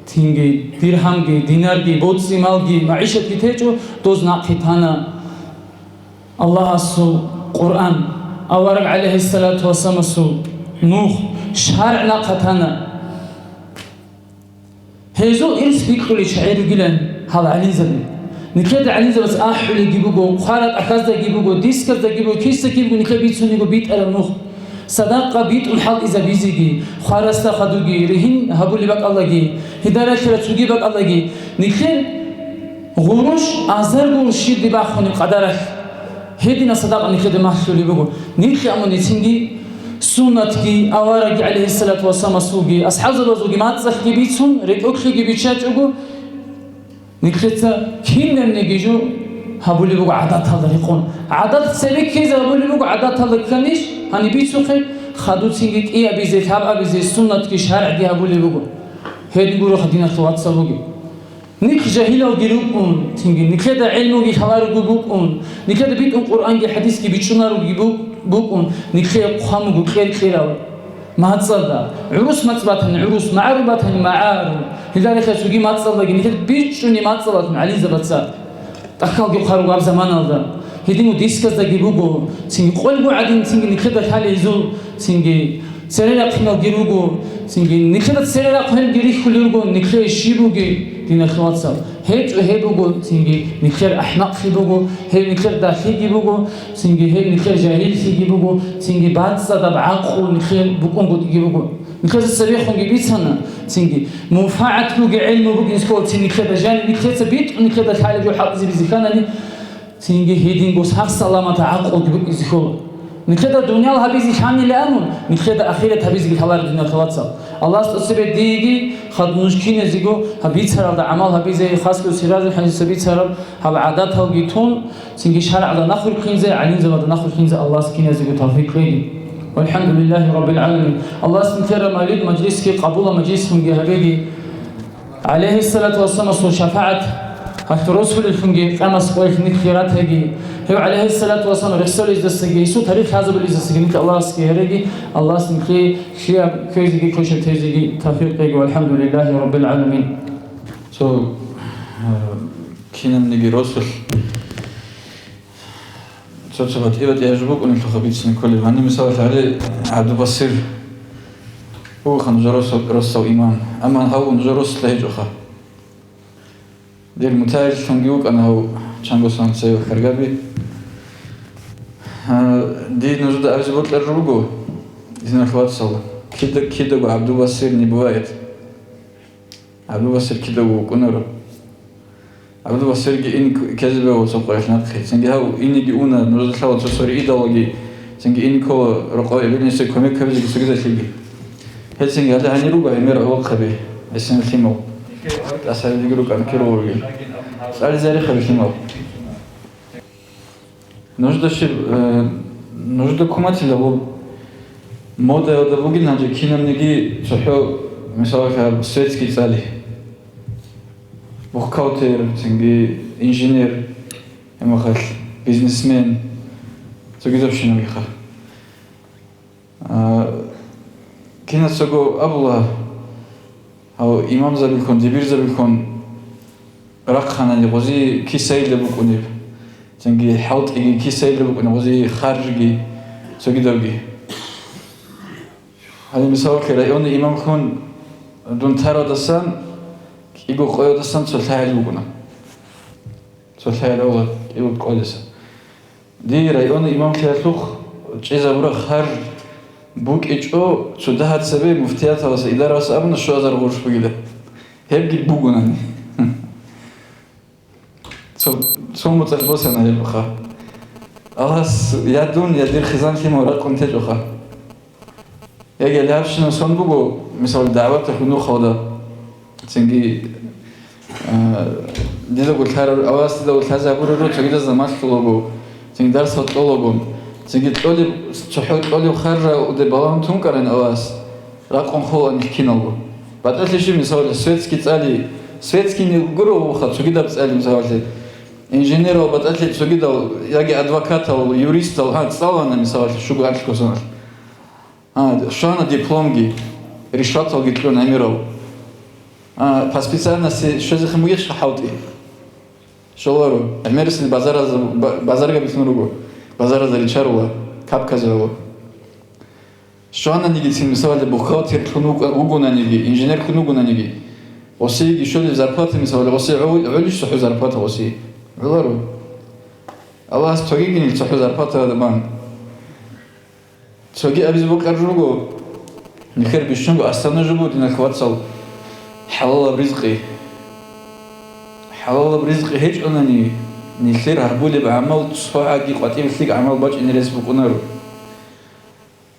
цинги диргьамги, динарги, боцӀи-малги, магӀишатги течӀо, доз нахъе тана Аллагьасул Къуръан, авараг гӀалайгьиссалату вассаламасул нух, шаргӀ нахъе тана. Гьезул ирс бикьулел чагӀи ругилан гьал гӀалимзаби. Нилъеда гӀалимзабаз ахӀулебги буго, хъвараб тӀахьаздаги буго, дисказдаги буго, кисаги буго, нилъер бицун йиго битӀараб нух. Садакъа битӀун хӀалтӀизабизеги, хварасда хадуги, ригьин гьабулеб бакӀалдаги, гьеда ралъараб цоги бакӀалдаги, нилъер гъурущ азарго щиб бахунеб къадаралъ. Гьединаб садакъа нилъеда малъулеб буго. Нилъ амун цинги суннатги, аварагги, гӀалайгьиссалату вассаламасулги, асхӀабзабазулги мацӀалъги бицун, рекӀелъеги биччачӀого, нилъеца кинабниги жо гьабулеб буго гӀадаталда рекъон. ГӀадат цебе ккезе гьабулеб буго, гӀадаталда кканищ, гьаниб бицухъе, хадуцинги кӀиабизе, лъабабизе, суннатги шаргӀги гьабулеб буго. Гьедин гуроха, диналъул вацал, бугеб. Нилъ жагьилалги рукӀун, цинги нилъеда гӀелмуги лъаларого букӀун, нилъеда битӀун Къуръанги хӀадисги бичӀчӀунароги бу-, букӀун, нилъее хъван буго кьер-кьерал мацӀалда, гӀурус мацӀ батани гӀурус, магӀарул батани магӀарул, гьелда рехида цоги мацӀалдаги нилъеда бичӀчӀуни мацӀалдалъун гӀалимзабаца. ТӀахьалги хъван руго гьаб заманалда. Гьедин дисказдаги буго, цинги къоялъ гӀадин, цинги нилъеда лъалел гьезул, цинги цере рахъиналги руго, цинги нилъеда цере рахъун гьелги рихьулел руго, нилъее щиб бугеб, диналъул вацал? ГьечӀо гьеб буго, цинги нилъер ахӀмакълъи буго, гьеб нилъер дагьлъиги буго, цинги гьеб нилъер жагьиллъиги буго, цинги бацӀцӀадаб гӀакълу нилъер букӀунгутӀиги буго. Нилъеца цебехунги бицана, цинги мунфагӀат бугеб гӀелму бугин скола цин нилъеда жаниб, нилъеца битӀун нилъеда лъалеб жо хӀалтӀизе бизехъанани, цинги гьединго сах-саламат гӀакълуги букӀизе ккола. Нилъеда дуниял гьабизе лъанилаанун, нилъеда ахират гьабизеги лъаларо, диналъул вацал. Аллагьас тӀоцебе диеги, хадуб нуж киназего гьаб бицаралда гӀамал гьабизе, хасго Сиражул хӀадисда бицараб гьаб гӀадаталги тун, цинги шаргӀалда нахъ вихьинзе, гӀалимзабазда нахъ вихьинзе Аллагьас киназего тавфикъ кьеги. ВалхӀамдулиллагьи раббил гӀаламин. Аллагьас нилъер гьаб мавлид мажлисги къабулаб мажлисунги гьабеги. ГӀалайгьиссалату вассаламасул шафагӀат гьалъул росулеллъунги къиямасеб къоялъ нилъги ратаги. Гьев, гӀалайгьиссалату вассалам, рехсолездасаги, гьесул тарих лъазабулездасаги нилъ Аллагьасги гьареги, Аллагьас нилъее лъияб кквезеги квешаб тезеги тавфикъ кьеги. ВалхӀамдулиллагьи раббил гӀаламин. Цо, э, кинабниги росулъ цо-цо батӀи-батӀи гьаб жо букӀунелъулха бицин кколеб. Гьаниб, мисалалъе, гьале ГӀабдулбасир вугоха нужер рос-, росдал имам. Амма гьав нужер росулъа гьечӀоха. Дир мутагӀиллъунги вукӀана гьав Чангосанцев Хьаргаби. А, дие нужеда абизе бокьараб жо буго, диналъул вацал, кида-, кидаго ГӀабдулбасир не бывает. ГӀабдулбасир кидаго вукӀунаро. ГӀабдулбасирги ин к-, ккезе бегьула цо къоялъ нахъе. Цинги гьав инеги уна, нужеда лъала цо-цо ригьидалги, цинги ин ккола рокъов эбел-инсуе кумек гьабизеги цогидалъеги. Гьелцинги гьале гьанир руго гӀемер гӀолохъаби, гӀисинал лъимал. ТӀасабилиги рукӀана кир гъурги. ЦӀализе рехаби лъимал. Нужда щиб, э, нужда куматила гьаб модаялда бугин гьанже кинабниги цохӀо, мисалалъе, светский цӀали. Бухгалтер, цинги инженер, гьебмехалъ бизнесмен, цогидабщинабиха. А, кинацаго абула, гьав имамзабилъун, дибирзабилъун рахъанани гъози кисайилла букӀунеб, цинги хӀалтӀиги кисайилла букӀунеб, гъози харжги, цогидабги. Гьале, мисалалъе, районный имамлъун дун таралдасан, кӀиго къоялдасан цо лъагӀел букӀуна. Цо лъагӀел авла кӀиго къоялдаса. Дие районный имамлъиялъухъ чӀезабураб харж букӀичӀо, цо дагьаб цебе муфтияталдаса, идараялдаса абуна щуазар гъурущ бугилан. Гьебги бугонани. Цо, цо моцӀалъ босана гьеб ха. Аллагьас я дун, я дир хизан лъимал ракъун течӀоха. Эгер гьабщинаб сон буго, мисал, дагӀваталъул нухалда, цинги, а, дидаго лъарав-, Аллагьас дидаго лъазе гьабураб цогидазда малъулаго, цинги дарс кьолаго, цинги кьолеб, цохӀо кьолеб харра уде балагьун тункӀаран Аллагьас, ракъун холани киналго. БатӀалъи щиб, мисалалъе, светский цӀали, светский не гуро вуха, цогидаб цӀали, мисалалъе, инженерал батӀалъи цогидал, яги адвокатал, юристал, гьа, цӀалана, мисалалъе, щуго анлъго соналъ. А, щвана дипломги, ришваталги кьун гӀемерал. А, по специальности щвезехъин бугищха хӀалтӀи? Щоларо. ГӀемерисел базаразда, ба-, базарги билълъун руго. Базаразда ричарула, капказе гьава. Щвана нигицин, мисалалъе, бухгалтерлъун вука-, вугонаниги, инженерлъун вугонаниги, гъосиеги щолеб зарплата, мисалалъе, гъосе гӀо-, гӀолищ цохӀо зарплата гъосие? ГӀоларо. Аллагьас цогигинил цохӀо зарплата гьадабан. Цоги абизе бокьараб жо буго, нилъер бищунго основной жо буго, диналъ вацал, хӀалалаб ризкъи. ХӀалалаб ризкъи гьечӀонани, нилъер гьабулеб гӀамал цогӀаги къватӀибе лъикӀ гӀамал бачӀине рес букӀунаро.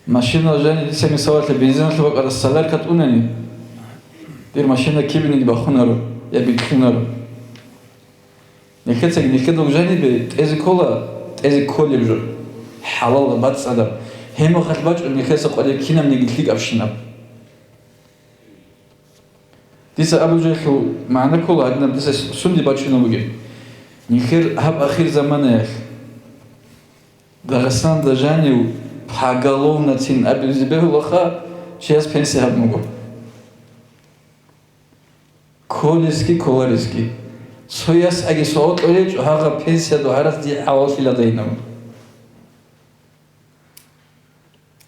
Машинал жани дица мисалалъе бензиналъе бакӀарас солярка тӀунани, дир машина кибиниги бахунаро я бикьунаро. Нилъецаги нилъеда жанибе тӀезе ккола, тӀезе кколеб жо, хӀалал бацӀцӀадаб, гьеб мехалъ бачӀун нилъеца къваригӀел кинабниги лъикӀабщинаб. Дица абулеб жоялъул магӀна ккола, гьадинаб дица сунде бачунеб бугеб. Нилъер гьаб ахир заманаялъ Дагъистанда жанив поголовноцин абизе бегьулаха, чияс пенсия гьабун буго. Кколесги кколаресги. Цояс аги суал кьолечӀо, гьагъаб пенсияда гьарас дихъ гьаваллъиладайинав.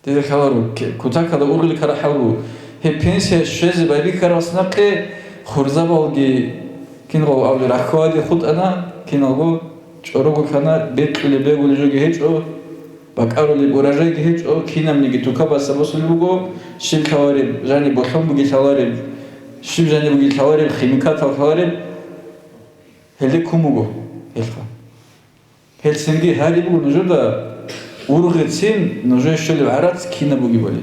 Дида лъаларо, ке-, кутакалда ургъел ккарахӀал буго. Гьеб пенсия щвезе байбихьарас нахъе хурзабалги, киналго абули, рахьваде хутӀана, киналго чӀорого ккана, бекьулеб бегулеб жоги гьечӀо, бакӀарулеб урожайги гьечӀо, кинабниги тукабаса босулеб буго, щиб лъалареб, жаниб болъон буги лъалареб, щиб жаниб буги лъалареб, химикатал лъалареб, гьелде ккун буго гьелха. Гьелцинги гьариб буго нужеда ургъецин нужее щолеб гӀарац кинаб бугебали.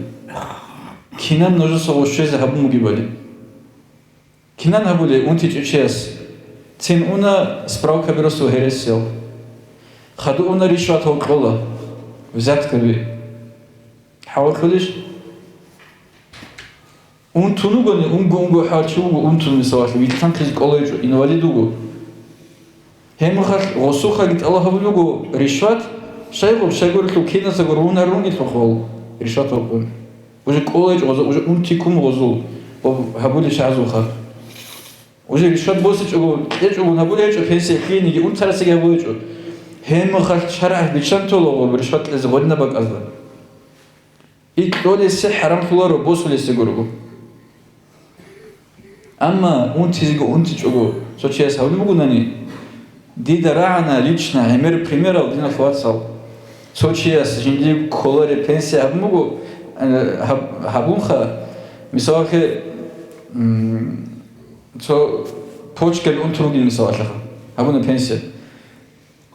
Кинан нужеца гъощезе гьабун бугебали. Кинан гьабулеб унти чӀучияс? Цин уна справка беросул гьересиял. Хадув уна ришватал кьола, взяткаби. ХӀалалъулищ? Унтун вугони, унго-унго хӀал чи вуго, унтун, мисалалъе, вилълъанхъизе кӀолайчӀо, инвалид вуго. Гьеб мехалъ гъосухъаги тӀалаб гьабулеб буго ришват, щайгурелъул киназего рунарунги лъухъул ришват гьабун. Уже кӀолайчӀо гъоза, уже унти ккун гъозул, гъоб гьабулеб щагӀазулха. Уже ришват босичӀого, кьечӀого гьабулеб гьечӀо, пенсия лъиениги унтарасеги гьабулеб гьечӀо. Гьеб мехалъ шаргӀалъ биччан тола гъоб ришват кьезе гъодинаб бакӀазда. Икьолесе хӀарамлъуларо, босулесего руго. Амма унтизего унтичӀого цо чияс гьабулеб бугонани, дида рагӀана лично гӀемер примерал, диналъ вацал. Цо чияс жиндир кколареб пенсия гьабун буго, э, гьаб-, гьабунха, мисалалъе, м, цо почкаби унтун вугин, мисалалъеха, гьабуна пенсия.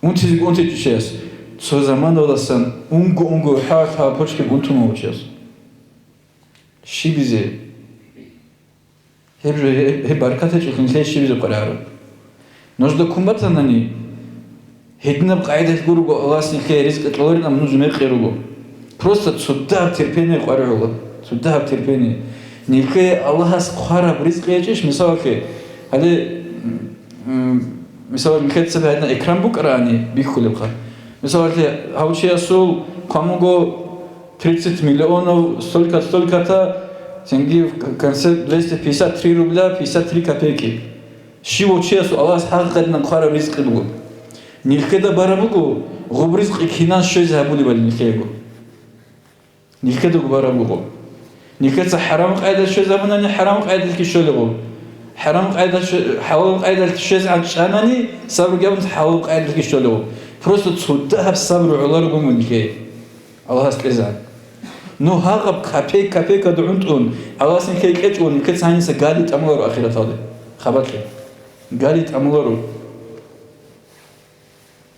Унтизего унтичӀо чияс, цо заманалдасан унго-унго хӀал гьаб почкаби унтун вуго чияс. Щибизе? Гьеб жо, гьеб, гьеб баркат гьечӀолъи нилъее щибизе къваригӀаро? Нужда ккун батанани, гьединаб къайдалъ гурого Аллагьас нилъее ризкъи кьоларин, амма нуж мекъи руго. Просто цо дагьаб терпение къваригӀула, цо дагьаб терпение. Нилъее Аллагьас хъвараб ризкъи гьечӀищ, мисалалъе, гьале, м, мисалалъе, нилъеца гьадинаб экран букӀарани бихьулебха. Мисалалъе, гьав чиясул хъван буго тридцать миллионов, столько, столько-то, цинги в конце двести пятьдесят три рубля пятьдесят три копейки. Щивав чиясул Аллагьас хӀакъикъаталда хъвараб ризкъи буго. Нилъеда бараб буго, гъуб ризкъи кинан щвезе гьабулебали нилъего. Нилъедаго бараб буго. Нилъеца хӀарам къайдалъ щвез гьабунани, хӀарам къайдалъги щолеб буго. ХӀарам къайдалъ щве-, хӀалал къайдалъ щвез гӀанчӀанани, сабруги гьабун, хӀалал къайдалъги щолеб буго. Просто цо дагьаб сабру гӀоларого мун нилъее. Аллагьас кьезегӀан. Ну гьагъаб копейк копейкада гӀунтӀун, Аллагьас нилъее кьечӀого, нилъеца гьаниса гали тӀамуларо ахираталде. Хабалъе. Гали тӀамуларо.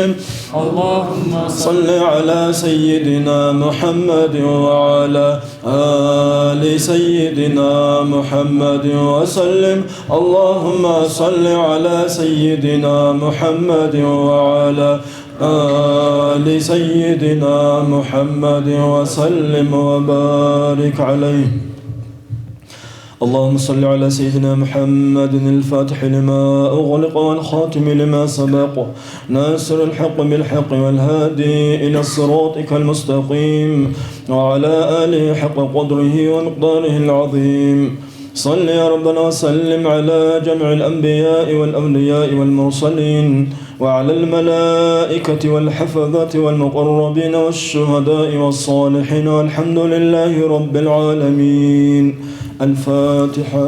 اللهم صل على سيدنا محمد وعلى آل سيدنا محمد وسلم. اللهم صل على سيدنا محمد وعلى آل سيدنا محمد وسلم وبارك عليه. اللهم صل على سيدنا محمد الفاتح لما أغلق والخاتم لما سبق ناصر الحق بالحق والهادي إلى صراطك المستقيم وعلى آله حق قدره ومقداره العظيم. صل يا ربنا وسلم على جمع الأنبياء والأولياء والمرسلين وعلى الملائكة والحفظة والمقربين والشهداء والصالحين، والحمد لله رب العالمين. الفاتحة.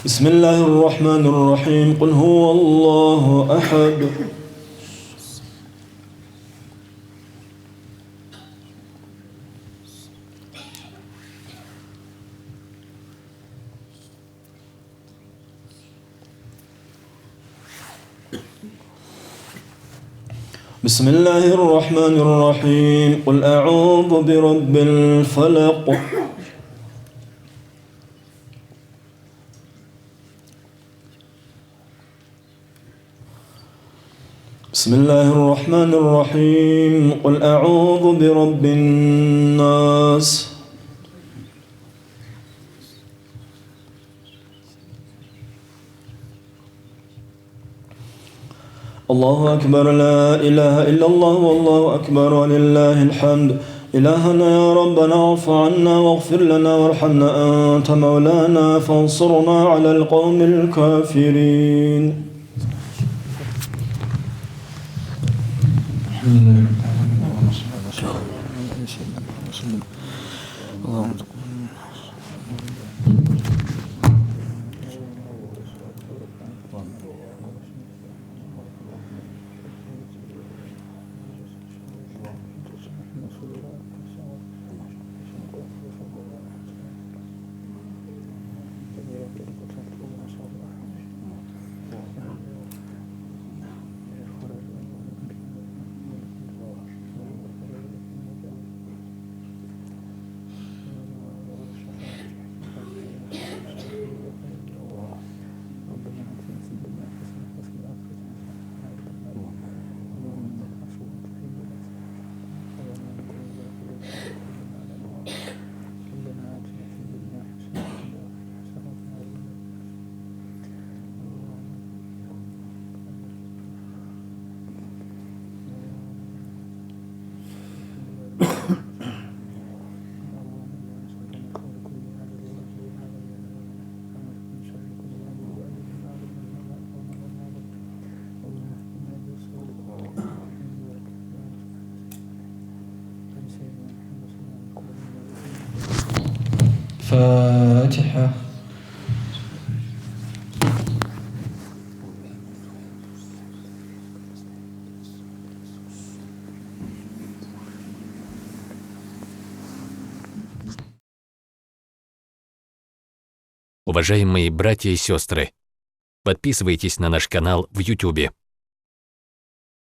بسم الله الرحمن الرحيم. قل هو الله أحد. بسم الله الرحمن الرحيم. قل أعوذ برب الفلق. بسم الله الرحمن الرحيم. قل أعوذ برب الناس. الله أكبر، لا إله إلا الله، والله أكبر، ولله الحمد. إلهنا يا ربنا، اعف عنا واغفر لنا وارحمنا، أنت مولانا فانصرنا على القوم الكافرين. الحمد لله رب العالمين. اللهم صل على سيدنا محمد وسلم. اللهم تقبل منا. الفاتحة. Уважаемые братья и сестры, подписывайтесь на наш канал в Ютубе.